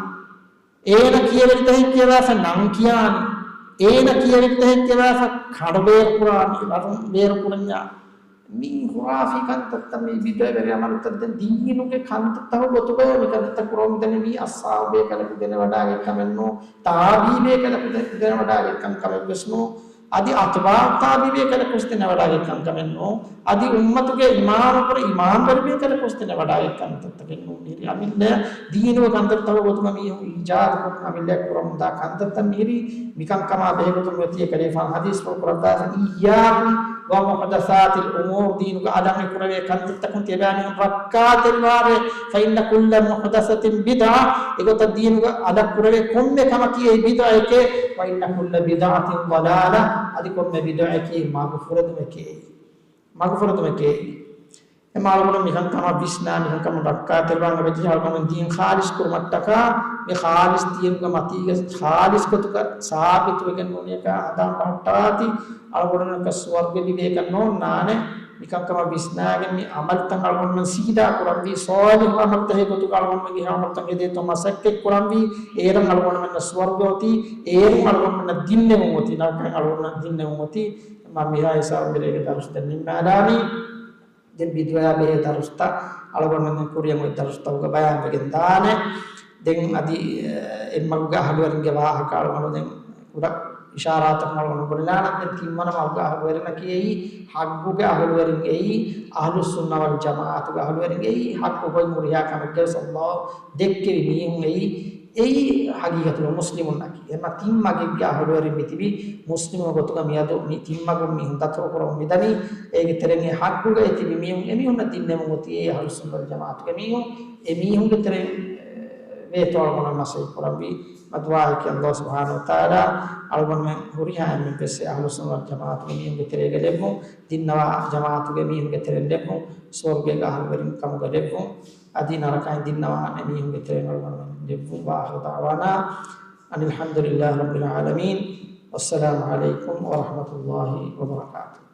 އޭނަ ކިޔެވެނިތަކެއް ކިޔަވާފަ ނަން ކިޔާނެ. އޭނަ ކިޔެވެނިތަކެއް ކިޔަވާފަ ކަނޑު ބޭރު ކުރާނެ، ރަށުން ބޭރު ކުރަންޏާ. މީ ޚުރާފީ ކަންތައްތައް، މީ ބިދުޢަވެރި ޢަމަލުތައް. ދެން ދީނުގެ ކަންތައްތަކުގެ ގޮތުގައި މި ކަންތައްތައް ކުރަމުން ދަނީ. މީ އަޞްޙާބުބޭކަލަކު ދެނެވަޑާގަތް ކަމެއް ނޫން، ތާބީބޭކަލަކު ދެ-، ދެނެވަޑާގަތް ކަންކަމެއް ވެސް ނޫން. އަދި އަތުބާޢު ތާބީބޭކަލަކު ވެސް ދެނެވަޑާގަތް ކަންކަމެއް ނޫން. އަދި އުއްމަތުގެ އިމާމު ކުރެ އިމާމްވެރިބޭކަލަކު ވެސް ދެނެވަޑާގަތް ކަންތައްތަކެއް ނޫން. މިހިރީ އަމިއްލަ ދީނުގެ ކަންތައްތަކުގެ ގޮތުގަ މީހުން އީޖާދުކޮށް އަމިއްލަ ކުރަމުންދާ ކަންތައްތައް މިހިރީ. މިކަންކަމާ ބެހޭގޮތުން އޮތީ ކަލޭފާނު ޙަދީޘްފުޅު ކުރައްވާފަ، "إياكم ومحدثات الأمور"، ދީނުގަ އަލަށް މި ކުރެވޭ ކަންތައްތަކުން ތިޔަބައިމީހުން ރައްކާތެރިވާވޭ. "فإن كل محدثة بدعة"، އެގޮތަށް ދީނުގަ އަލަށް ކުރެވޭ ކޮންމެ ކަމަކީ އެއީ ބިދުޢައެކޭ. "وإن كل بدعة ضلالة"، އަދި ކޮންމެ ބިދުޢައަކީ މަގުފުރެދުމެކޭ. މަގުފުރެދުމެކޭ. އެމާ އަޅުގަނޑު މިކަންކަމަށް ވިސްނާ، މިކަންކަމުން ރައްކާތެރިވާން އެބަޖެހޭ އަޅުގަނޑު ދީން ޚާލިޞް ކުރުމަށްޓަކާ، މި ޚާލިޞް ދީނުގެ މަތީގަ ޚާލިޞް ގޮތުގަ ސާބިތުވެގެން ނޫނިއަކާ ހަނދާން ބަހައްޓާތީ، އަޅުގަނޑުމެންނަކަށް ސުވަރުގެ ލިބޭކަށް ނޯންނާނެ. މިކަންކަމަށް ވިސްނާގެން މި ޢަމަލުތައް އަޅުގަނޑުމެން ސީދާ ކުރަންވީ، ޞާލިޙު ޢަމަލުތަކެއް ގޮތުގަ އަޅުގަނޑުމެންގެ ޢަމަލުތައް ހެދޭތޯ މަސައްކަތް ކުރަންވީ، އޭރުން އަޅުގަނޑުމެންނަށް ސުވަރުގެ އޮތީ، އޭރުން އަޅުގަނޑުމެންނަށް ދިންނެވުން އޮތީ، ނަރަކައިން އަޅުގަނޑުމެންނަށް ދިންނެވުން އޮތީ. މަ މިހާ ހިސާބުން ބެލޭގެ ދަރުސްތައް ނިންމާލާނީ. ދެން ބިދުޢައާ ބެހޭ ދަރުސްތައް އަޅުގަނޑުމެން ކުރިއަށް އޮތް ދަރުސްތަކުގަ ބަޔާންވެގެން ދާނެ. ދެން އަދި، އެ، އެއްމަގުގެ އަހުލުވެރިންގެ ވާހަކަ އަޅުގަނޑު ދެން ކުޑަ އިޝާރާތަކުން އަޅުގަނޑު ބުނެލާނަން. ދެން ތިންވަނަ މަގުގެ އަހުލުވެރިންނަކީ އެއީ، ޙައްޤުގެ އަހުލުވެރިން އެއީ، އަހްލުއްސުންނަ ވަލްޖަމާޢަތުގެ އަހުލުވެރިން އެއީ، ޙައްޤު ގޮތް ހުރިހާ ކަމެއްގަވެސް ﷲ ދެއްކެވި މީހުން އެއީ، އެއީ ޙަޤީޤަތުގަ މުސްލިމުންނަކީ. އެމަ ތިން މަގެއްގެ އަހުލުވެރިން މިތިބީ މުސްލިމުން ގޮތުގަ މިއަދު މި ތިން މަގުން މީހުން ދަތުރުކުރަމުން މިދަނީ. އޭގެ ތެރެއިން އެ ޙައްޤުގައި ތިބި މީހުން، އެމީހުންނަށް ދިންނެވުން އޮތީ އެ އަހްލުއްސުންނަ ވަލްޖަމާޢަތުގެ މީހުން. އެމީހުންގެ ތެރެއިން ވޭތޯ އަޅުގަނޑު މަސައްކަތް ކުރަންވީ. މަ ދުޢާއަކީ ﷲ ސުބްޙާނަހޫ ވަތަޢާލާ އަޅުގަނޑުމެން ހުރިހާ އެންމެން ވެސް އެ އަހްލުއްސުންނަ ވަލްޖަމާޢަތުގެ މީހުންގެ ތެރޭގަ ލެއްވުން، ދިންނަވާ ޖަމާޢަތުގެ މީހުންގެ ތެރެއިން ލެއްވުން، ސުވަރުގޭގެ އަހުލުވެރިން ކަމުގަ ލެއްވުން، އަދި ނަރަކައިން ދިންނަވާނެ މީހުންގެ ތެރެއިން އަޅުގަނޑުމެން ލެއްވުން. وآخر دعوانا أن الحمد لله رب العالمين. والسلام عليكم ورحمة الله وبركاته.